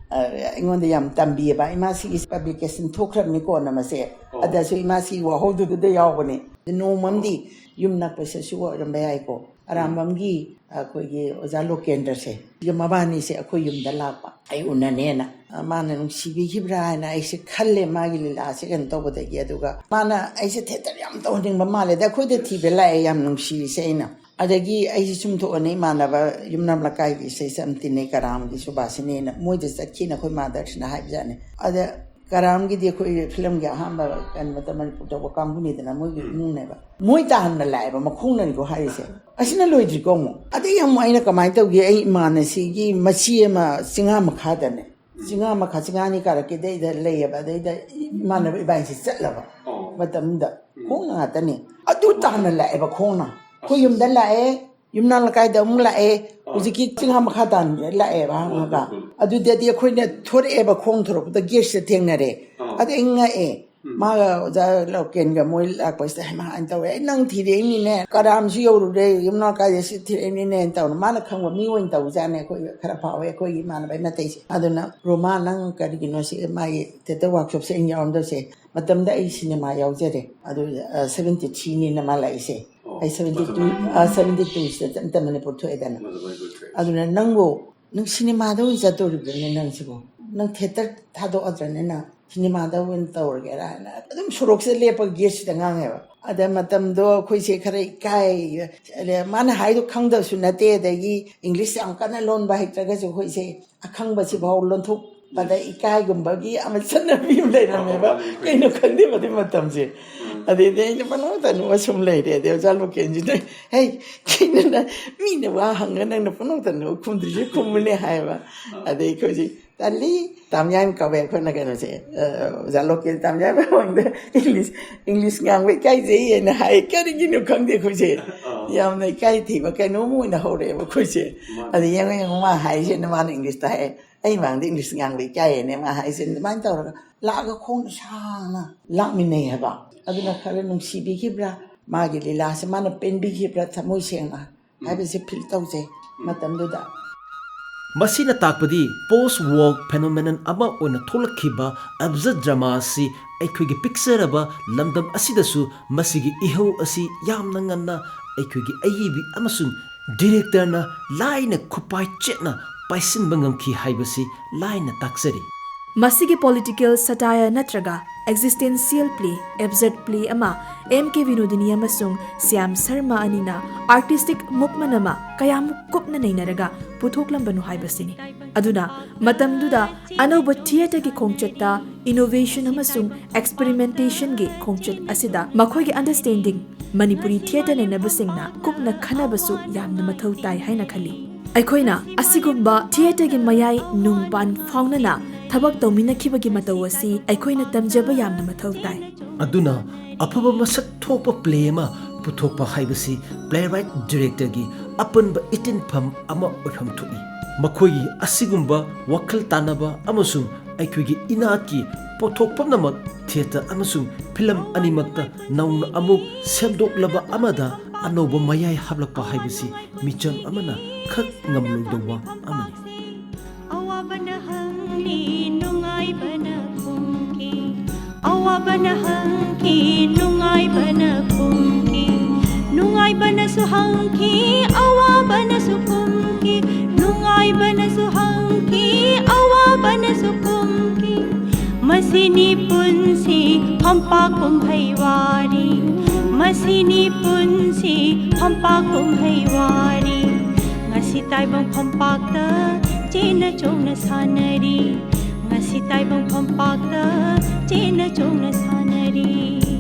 ꯑ, ꯑꯩꯉꯣꯟꯗ ꯌꯥꯝ ꯇꯝꯕꯤꯌꯦꯕ꯫ ꯏꯃꯥ ꯁꯤꯒꯤ ꯄꯕ꯭ꯂꯤꯀꯦꯁꯟ ꯊꯣꯛꯈ꯭ꯔꯕꯅꯤ ꯀꯣꯟꯅ ꯃꯁꯦ꯫ ꯑꯗꯁꯨ ꯏꯃꯥ ꯁꯤꯒꯤ ꯋꯥꯍꯧꯗꯨꯗꯨꯗ ꯌꯥꯎꯕꯅꯦ꯫ ꯅꯣꯡꯃꯝꯗꯤ ꯌꯨꯝ ꯅꯛꯄꯁꯤꯁꯨ ꯑꯣꯏꯔꯝꯕ ꯌꯥꯏꯀꯣ꯫ ꯑꯔꯥꯝꯕꯝꯒꯤ ꯑꯩꯈꯣꯏꯒꯤ ꯑꯣꯖꯥ ꯂꯣꯀꯦꯟꯗ꯭ꯔꯁꯦ, ꯁꯤꯒ ꯃꯕꯥꯅꯤꯁꯦ ꯑꯩꯈꯣꯏ ꯌꯨꯝꯗ ꯂꯥꯛꯄ, ꯑꯩ ꯎꯅꯅꯦꯅ꯫ ꯑ, ꯃꯥꯅ ꯅꯨꯡꯁꯤꯕꯤꯈꯤꯕ꯭ꯔꯥ ꯍꯥꯏꯅ ꯑꯩꯁꯦ ꯈꯜꯂꯦ, ꯃꯥꯒꯤ ꯂꯤꯂꯥꯁꯦ ꯀꯩꯅꯣ ꯇꯧꯕꯗꯒꯤ꯫ ꯑꯗꯨꯒ ꯃꯥꯅ ꯑꯩꯁꯦ ꯊꯤꯌꯦꯇꯔ ꯌꯥꯝ ꯇꯧꯍꯟꯅꯤꯡꯕ ꯃꯥꯜꯂꯦ, ꯑꯗ ꯑꯩꯈꯣꯏꯗ ꯊꯤꯕ ꯂꯥꯛꯑꯦ, ꯌꯥꯝ ꯅꯨꯡꯁꯤꯔꯤꯁꯦ ꯑꯩꯅ꯫ ꯑꯗꯒꯤ ꯑꯩꯁꯦ ꯁꯨꯝ ꯊꯣꯛꯑꯅꯤ, ꯏꯃꯥꯟꯅꯕ ꯌꯨꯝꯅꯥꯝ ꯂꯩꯀꯥꯏꯒꯤ ꯏꯁꯩꯁꯦ ꯌꯥꯝ ꯇꯤꯟꯅꯩ, ꯀꯔꯥꯝꯒꯤ ꯁꯨꯕꯥꯁꯤꯅꯤꯅ, ꯃꯣꯏꯗ ꯆꯠꯈꯤꯅ ꯑꯩꯈꯣꯏ ꯃꯥꯗꯔꯁꯤꯅ ꯍꯥꯏꯕꯖꯥꯠꯅꯤ꯫ ꯑꯗ ꯀꯔꯥꯝꯒꯤꯗꯤ ꯑꯩꯈꯣꯏ ꯐꯤꯂꯝꯒꯤ ꯑꯍꯥꯟꯕ ꯀꯩꯅꯣꯗ ꯃꯅꯤꯄꯨꯔ ꯇꯧꯕ ꯀꯥꯡꯕꯨꯅꯤꯗꯅ, ꯃꯣꯏꯒꯤ ꯏꯃꯨꯡꯅꯦꯕ꯫ ꯃꯣꯏ ꯇꯥꯍꯟꯅ ꯂꯥꯛꯑꯦꯕ, ꯃꯈꯣꯡꯅꯅꯤꯀꯣ ꯍꯥꯏꯔꯤꯁꯦ꯫ ꯑꯁꯤꯅ ꯂꯣꯏꯗ꯭ꯔꯤꯀꯣ ꯑꯃꯨꯛ꯫ ꯑꯗꯩ ꯑꯃꯨꯛ ꯑꯩꯅ ꯀꯃꯥꯏꯅ ꯇꯧꯒꯦ, ꯑꯩ ꯏꯃꯥꯟꯅꯁꯤꯒꯤ ꯃꯆꯤ ꯑꯃ ꯆꯤꯡꯉꯥ ꯃꯈꯥꯗꯅꯦ, ꯆꯤꯡꯉꯥ ꯃꯈꯥ, ꯆꯤꯡꯉꯥꯅꯤ ꯀꯥꯔꯛꯀꯦꯗꯩꯗ ꯂꯩꯌꯦꯕ꯫ ꯑꯗꯩꯗ ꯏꯃꯥꯟꯅꯕ ꯏꯕꯥꯏꯁꯦ ꯆꯠꯂꯕ ꯃꯇꯝꯗ ꯈꯣꯡꯅ ꯉꯥꯛꯇꯅꯤ꯫ ꯑꯗꯨ ꯇꯥꯅ ꯂꯥꯛꯑꯦꯕ ꯈꯣꯡꯅ꯫ ꯑꯩꯈꯣꯏ ꯌꯨꯝꯗ ꯂꯥꯛꯑꯦ, ꯌꯨꯝꯅꯥꯝ ꯂꯩꯀꯥꯏꯗ ꯑꯃꯨꯛ ꯂꯥꯛꯑꯦ, ꯍꯧꯖꯤꯛꯀꯤ ꯆꯤꯡꯉꯥ ꯃꯈꯥ ꯇꯥꯅ ꯂꯥꯛꯑꯦꯕ ꯍꯪꯉꯒ꯫ ꯑꯗꯨꯗꯗꯤ ꯑꯩꯈꯣꯏꯅ ꯊꯣꯔꯛꯑꯦꯕ, ꯈꯣꯡ ꯊꯣꯔꯛꯄꯗ ꯒꯦꯠꯁꯤꯗ ꯊꯦꯡꯅꯔꯦ꯫ ꯑꯗꯩ ꯑꯩ ꯉꯛꯑꯦ꯫ ꯃꯥꯒ ꯑꯣꯖꯥ ꯂꯣꯀꯦꯟꯒ ꯃꯣꯏ ꯂꯥꯛꯄꯁꯤꯗ, "ꯍꯩꯃꯥ," ꯍꯥꯏꯅ ꯇꯧꯋꯦ, "ꯑꯩ ꯅꯪ ꯊꯤꯔꯛꯏꯅꯤꯅꯦ, ꯀꯔꯥꯝꯁꯨ ꯌꯧꯔꯨꯔꯦ, ꯌꯨꯝꯅꯥꯝ ꯂꯩꯀꯥꯏꯗ ꯁꯤ ꯊꯤꯔꯛꯏꯅꯤꯅꯦ" ꯍꯥꯏꯅ ꯇꯧꯅ꯫ ꯃꯥꯅ ꯈꯪꯕ ꯃꯤ ꯑꯣꯏꯅ ꯇꯧꯖꯥꯠꯅꯦ꯫ ꯑꯩꯈꯣꯏ ꯈꯔ ꯐꯥꯎꯋꯦ, ꯑꯩꯈꯣꯏꯒꯤ ꯏꯃꯥꯟꯅꯕ ꯃꯇꯩꯁꯦ꯫ ꯑꯗꯨꯅ, "ꯔꯣꯃꯥ, ꯅꯪ ꯀꯔꯤꯒꯤꯅꯣ ꯁꯤ ꯃꯥꯒꯤ ꯊꯤꯌꯦꯇꯔ ꯋꯥꯔꯛꯁꯣꯞꯁꯦ ꯑꯩꯅ ꯌꯥꯎꯔꯝꯗꯧꯁꯦ?" ꯃꯇꯝꯗ ꯑꯩ ꯁꯤꯅꯦꯃꯥ ꯌꯥꯎꯖꯔꯦ꯫ ꯑꯗꯨ, ꯑ, seventy three ꯅꯤꯅ ꯃꯥ ꯂꯥꯛꯏꯁꯦ꯫ ꯑꯩ seventy two, ꯑ, seventy two ꯁꯤꯗ ꯑꯝꯇ ꯃꯅꯤꯄꯨꯔ ꯊꯣꯛꯑꯦꯗꯅ꯫ ꯑꯗꯨꯅ, "ꯅꯪꯕꯨ, ꯅꯪ ꯁꯤꯅꯦꯃꯥꯗ ꯑꯣꯏꯅ ꯆꯠꯇꯣꯔꯤꯕ꯭ꯔꯅꯦ ꯅꯪꯁꯤꯕꯨ? ꯅꯪ ꯊꯤꯌꯦꯇꯔ ꯊꯥꯗꯣꯛꯑꯗ꯭ꯔꯅꯦ ꯅꯪ? ꯁꯤꯅꯦꯃꯥꯗ ꯑꯣꯏꯅ ꯇꯧꯔꯒꯦꯔꯥ?" ꯍꯥꯏꯅ ꯑꯗꯨꯝ ꯁꯣꯔꯣꯛꯁꯤꯗ ꯂꯦꯞꯄꯒ ꯒꯦꯠꯁꯤꯗ ꯉꯥꯡꯉꯦꯕ꯫ ꯑꯗ ꯃꯇꯝꯗꯣ ꯑꯩꯈꯣꯏꯁꯦ ꯈꯔ ꯏꯀꯥꯏ, ꯑꯗ ꯃꯥꯅ ꯍꯥꯏꯗꯣ ꯈꯪꯗꯕꯁꯨ ꯅꯠꯇꯦ, ꯑꯗꯒꯤ ꯏꯪꯂꯤꯁ ꯌꯥꯝ ꯀꯟꯅ ꯂꯣꯟꯕ ꯍꯩꯇ꯭ꯔꯒꯁꯨ ꯑꯩꯈꯣꯏꯁꯦ ꯑꯈꯪꯕꯁꯤꯐꯥꯎ ꯂꯣꯟꯊꯣꯛꯄꯗ ꯏꯀꯥꯏꯒꯨꯝꯕꯒꯤ ꯑꯃ ꯆꯠꯅꯕꯤ ꯑꯃ ꯂꯩꯔꯝꯃꯦꯕ꯫ ꯀꯩꯅꯣ ꯈꯪꯗꯦꯕ ꯑꯗꯨꯏ ꯃꯇꯝꯁꯦ꯫ ꯑꯗꯩꯗꯤ ꯑꯩꯅ ꯄꯪꯅꯣꯛꯇ ꯅꯣꯛꯑ ꯁꯨꯝ ꯂꯩꯔꯦ꯫ ꯑꯗꯩ ꯑꯣꯖꯥ ꯂꯣꯀꯦꯟꯁꯤꯅ, "ꯍꯩ, ꯀꯩꯅꯣ ꯅꯪ, ꯃꯤꯅ ꯋꯥ ꯍꯪꯉ ꯅꯪꯅ ꯄꯪꯅꯣꯛꯇ ꯅꯣꯛꯑ ꯈꯨꯝꯗ꯭ꯔꯤꯁꯦ ꯈꯨꯝꯃꯨꯅꯦ" ꯍꯥꯏꯌꯦꯕ꯫ ꯑꯗꯩ ꯑꯩꯈꯣꯏꯁꯦ ꯇꯥꯂꯤ ꯇꯥꯝꯌꯥꯏ ꯀꯧꯋꯦ ꯑꯩꯈꯣꯏꯅ ꯀꯩꯅꯣꯁꯦ, ꯑ, ꯑꯣꯖꯥ ꯂꯣꯀꯦꯟ ꯇꯥꯝꯌꯥꯏ ꯃꯃꯥꯡꯗ ꯏꯪꯂꯤꯁ, ꯏꯪꯂꯤꯁ ꯉꯥꯡꯕ ꯏꯀꯥꯏꯖꯩ ꯍꯥꯏꯅ ꯍꯥꯏ꯫ ꯀꯔꯤꯒꯤꯅꯣ ꯈꯪꯗꯦ ꯑꯩꯈꯣꯏꯁꯦ꯫ ꯌꯥꯝꯅ ꯏꯀꯥꯏ ꯊꯤꯕ ꯀꯩꯅꯣꯝ ꯑꯣꯏꯅ ꯍꯧꯔꯛꯑꯦꯕ ꯑꯩꯈꯣꯏꯁꯦ꯫ ꯑꯗ ꯌꯦꯡꯉꯣ, ꯌꯦꯡꯉꯣ, ꯃꯥ ꯍꯥꯏꯔꯤꯁꯦꯅ ꯃꯥꯅ ꯏꯪꯂꯤꯁꯇ ꯍꯥꯏ꯫ ꯑꯩ ꯃꯥꯡꯗ ꯏꯪꯂꯤꯁ ꯉꯥꯡꯕ ꯏꯀꯥꯏꯌꯦꯅꯦ ꯃꯥ ꯍꯥꯏꯁꯦ꯫ ꯑꯗꯨꯃꯥꯏꯅ ꯇꯧꯔꯒ ꯂꯥꯛꯑꯒ ꯈꯣꯡꯅ ꯁꯥꯡꯅ ꯂꯥꯛꯃꯤꯟꯅꯩ ꯍꯥꯏꯕ꯫ ꯑꯗꯨꯅ ꯈꯔ ꯅꯨꯡꯁꯤꯕꯤꯈꯤꯕ꯭ꯔꯥ, ꯃꯥꯒꯤ ꯂꯤꯂꯥꯁꯦ ꯃꯥꯅ ꯄꯦꯟꯕꯤꯈꯤꯕ꯭ꯔꯥ, ꯊꯃꯣꯏ ꯁꯦꯡꯅ ꯍꯥꯏꯕꯁꯦ ꯐꯤꯜ ꯇꯧꯖꯩ ꯃꯇꯝꯗꯨꯗ꯫ ꯃꯁꯤꯅ ꯇꯥꯛꯄꯗꯤ ꯄꯣꯁ ꯋꯣꯛ ꯐꯦꯅꯣꯃꯦꯅꯟ ꯑꯃ ꯑꯣꯏꯅ ꯊꯣꯛꯂꯛꯈꯤꯕ ꯑꯕꯖꯠ ꯗ꯭ꯔꯃꯥ ꯑꯁꯤ ꯑꯩꯈꯣꯏꯒꯤ ꯄꯤꯛꯆꯔꯕ ꯂꯝꯗꯝ ꯑꯁꯤꯗꯁꯨ ꯃꯁꯤꯒꯤ ꯏꯍꯧ ꯑꯁꯤ ꯌꯥꯝꯅ ꯉꯟꯅ ꯑꯩꯈꯣꯏꯒꯤ ꯑꯏꯕꯤ ꯑꯃꯁꯨꯡ ꯗꯤꯔꯦꯛꯇꯔꯅ ꯂꯥꯏꯅ ꯈꯨꯠꯄꯥꯏ ꯆꯦꯠꯅ ꯄꯥꯏꯁꯤꯟꯕ ꯉꯝꯈꯤ ꯍꯥꯏꯕꯁꯤ ꯂꯥꯏꯅ ꯇꯥꯛꯆꯔꯤ꯫ ꯃꯁꯤꯒꯤ political satire ꯅꯠꯇ꯭ꯔꯒ existential play, absurd play ꯑꯃ ꯑꯦꯝ ꯀꯦ ꯕꯤꯅꯣꯗꯤꯅꯤ ꯑꯃꯁꯨꯡ ꯁ꯭ꯌꯥꯝ ꯁꯔꯃ ꯑꯅꯤꯅ artistic movement ꯑꯃ ꯀꯌꯥꯃꯨꯛ ꯀꯨꯞꯅ ꯅꯩꯅꯔꯒ ꯄꯨꯊꯣꯛꯂꯝꯕꯅꯣ ꯍꯥꯏꯕꯁꯤꯅꯤ꯫ ꯑꯗꯨꯅ ꯃꯇꯝꯗꯨꯗ ꯑꯅꯧꯕ theatreꯒꯤ ꯈꯣꯡꯆꯠꯇ innovation ꯑꯃꯁꯨꯡ experimentationꯒꯤ ꯈꯣꯡꯆꯠ ꯑꯁꯤꯗ ꯃꯈꯣꯏꯒꯤ understanding ꯃꯅꯤꯄꯨꯔꯤ theatre ꯅꯩꯅꯕꯁꯤꯡꯅ ꯀꯨꯞꯅ ꯈꯟꯅꯕꯁꯨ ꯌꯥꯝꯅ ꯃꯊꯧ ꯇꯥꯏ ꯍꯥꯏꯅ ꯈꯜꯂꯤ꯫ ꯑꯩꯈꯣꯏꯅ ꯑꯁꯤꯒꯨꯝꯕ theatreꯒꯤ ꯃꯌꯥꯏ ꯅꯨꯡꯄꯥꯟ ꯐꯥꯎꯅꯅ ꯊꯕꯛ ꯇꯧꯃꯤꯟꯅꯈꯤꯕꯒꯤ ꯃꯇꯧ ꯑꯁꯤ ꯑꯩꯈꯣꯏꯅ ꯇꯝꯖꯕ ꯌꯥꯝꯅ ꯃꯊꯧ ꯇꯥꯏ꯫ ꯑꯗꯨꯅ ꯑꯐꯕ ꯃꯁꯛ ꯊꯣꯛꯄ play ꯑꯃ ꯄꯨꯊꯣꯛꯄ ꯍꯥꯏꯕꯁꯤ playwright directorꯒꯤ ꯑꯄꯨꯟꯕ ꯏꯇꯤꯟꯐꯝ ꯑꯃ ꯑꯣꯏꯐꯝ ꯊꯣꯛꯏ꯫ ꯃꯈꯣꯏꯒꯤ ꯑꯁꯤꯒꯨꯝꯕ ꯋꯥꯈꯜ ꯇꯥꯅꯕ ꯑꯃꯁꯨꯡ ꯑꯩꯈꯣꯏꯒꯤ ꯏꯅꯥꯠꯀꯤ ꯄꯣꯠꯊꯣꯛ ꯄꯨꯝꯅꯃꯛ theatre ꯑꯃꯁꯨꯡ film ꯑꯅꯤꯃꯛꯇ ꯅꯧꯅ ꯑꯃꯨꯛ ꯁꯦꯝꯗꯣꯛꯂꯕ ꯑꯃꯗ ꯑꯅꯧꯕ ꯃꯌꯥꯏ ꯍꯥꯞꯂꯛꯄ ꯍꯥꯏꯕꯁꯤ ꯃꯤꯆꯝ ꯑꯃꯅ ꯈꯛ ꯉꯝꯂꯣꯏꯗꯧꯕ ꯑꯃꯅꯤ꯫ ꯑꯋꯥꯕꯅ ꯍꯪꯂꯤ ꯅꯨꯡꯉꯥꯏꯕꯅ ꯈꯨꯝꯈꯤ꯫ ꯑꯋꯥꯕꯅ ꯍꯪꯈꯤ ꯅꯨꯡꯉꯥꯏꯕꯅ ꯈꯨꯝꯈꯤ꯫ ꯅꯨꯡꯉꯥꯏꯕꯅꯁꯨ ꯍꯪꯈꯤ ꯑꯋꯥꯕꯅꯁꯨ ꯈꯨꯝꯈꯤ꯫ ꯅꯨꯡꯉꯥꯏꯕꯅꯁꯨ ꯍꯪꯈꯤ ꯑꯋꯥꯕꯅꯁꯨ ꯈꯨꯝꯈꯤ꯫ ꯃꯁꯤꯅꯤ ꯄꯨꯟꯁꯤ ꯐꯝꯄꯥꯛ ꯀꯨꯝꯍꯩ ꯋꯥꯔꯤ꯫ ꯃꯁꯤꯅꯤ ꯄꯨꯟꯁꯤ ꯐꯝꯄꯥꯛ ꯀꯨꯝꯍꯩ ꯋꯥꯔꯤ꯫ ꯉꯁꯤ ꯇꯥꯏꯕꯪ ꯐꯝꯄꯥꯛꯇ ꯆꯦꯟꯅ ꯆꯣꯡꯅ ꯁꯥꯟꯅꯔꯤ꯫ ꯉꯁꯤ ꯇꯥꯏꯕꯪ ꯐꯝꯄꯥꯛꯇ ꯆꯦꯟꯅ ꯆꯣꯡꯅ ꯁꯥꯟꯅꯔꯤ꯫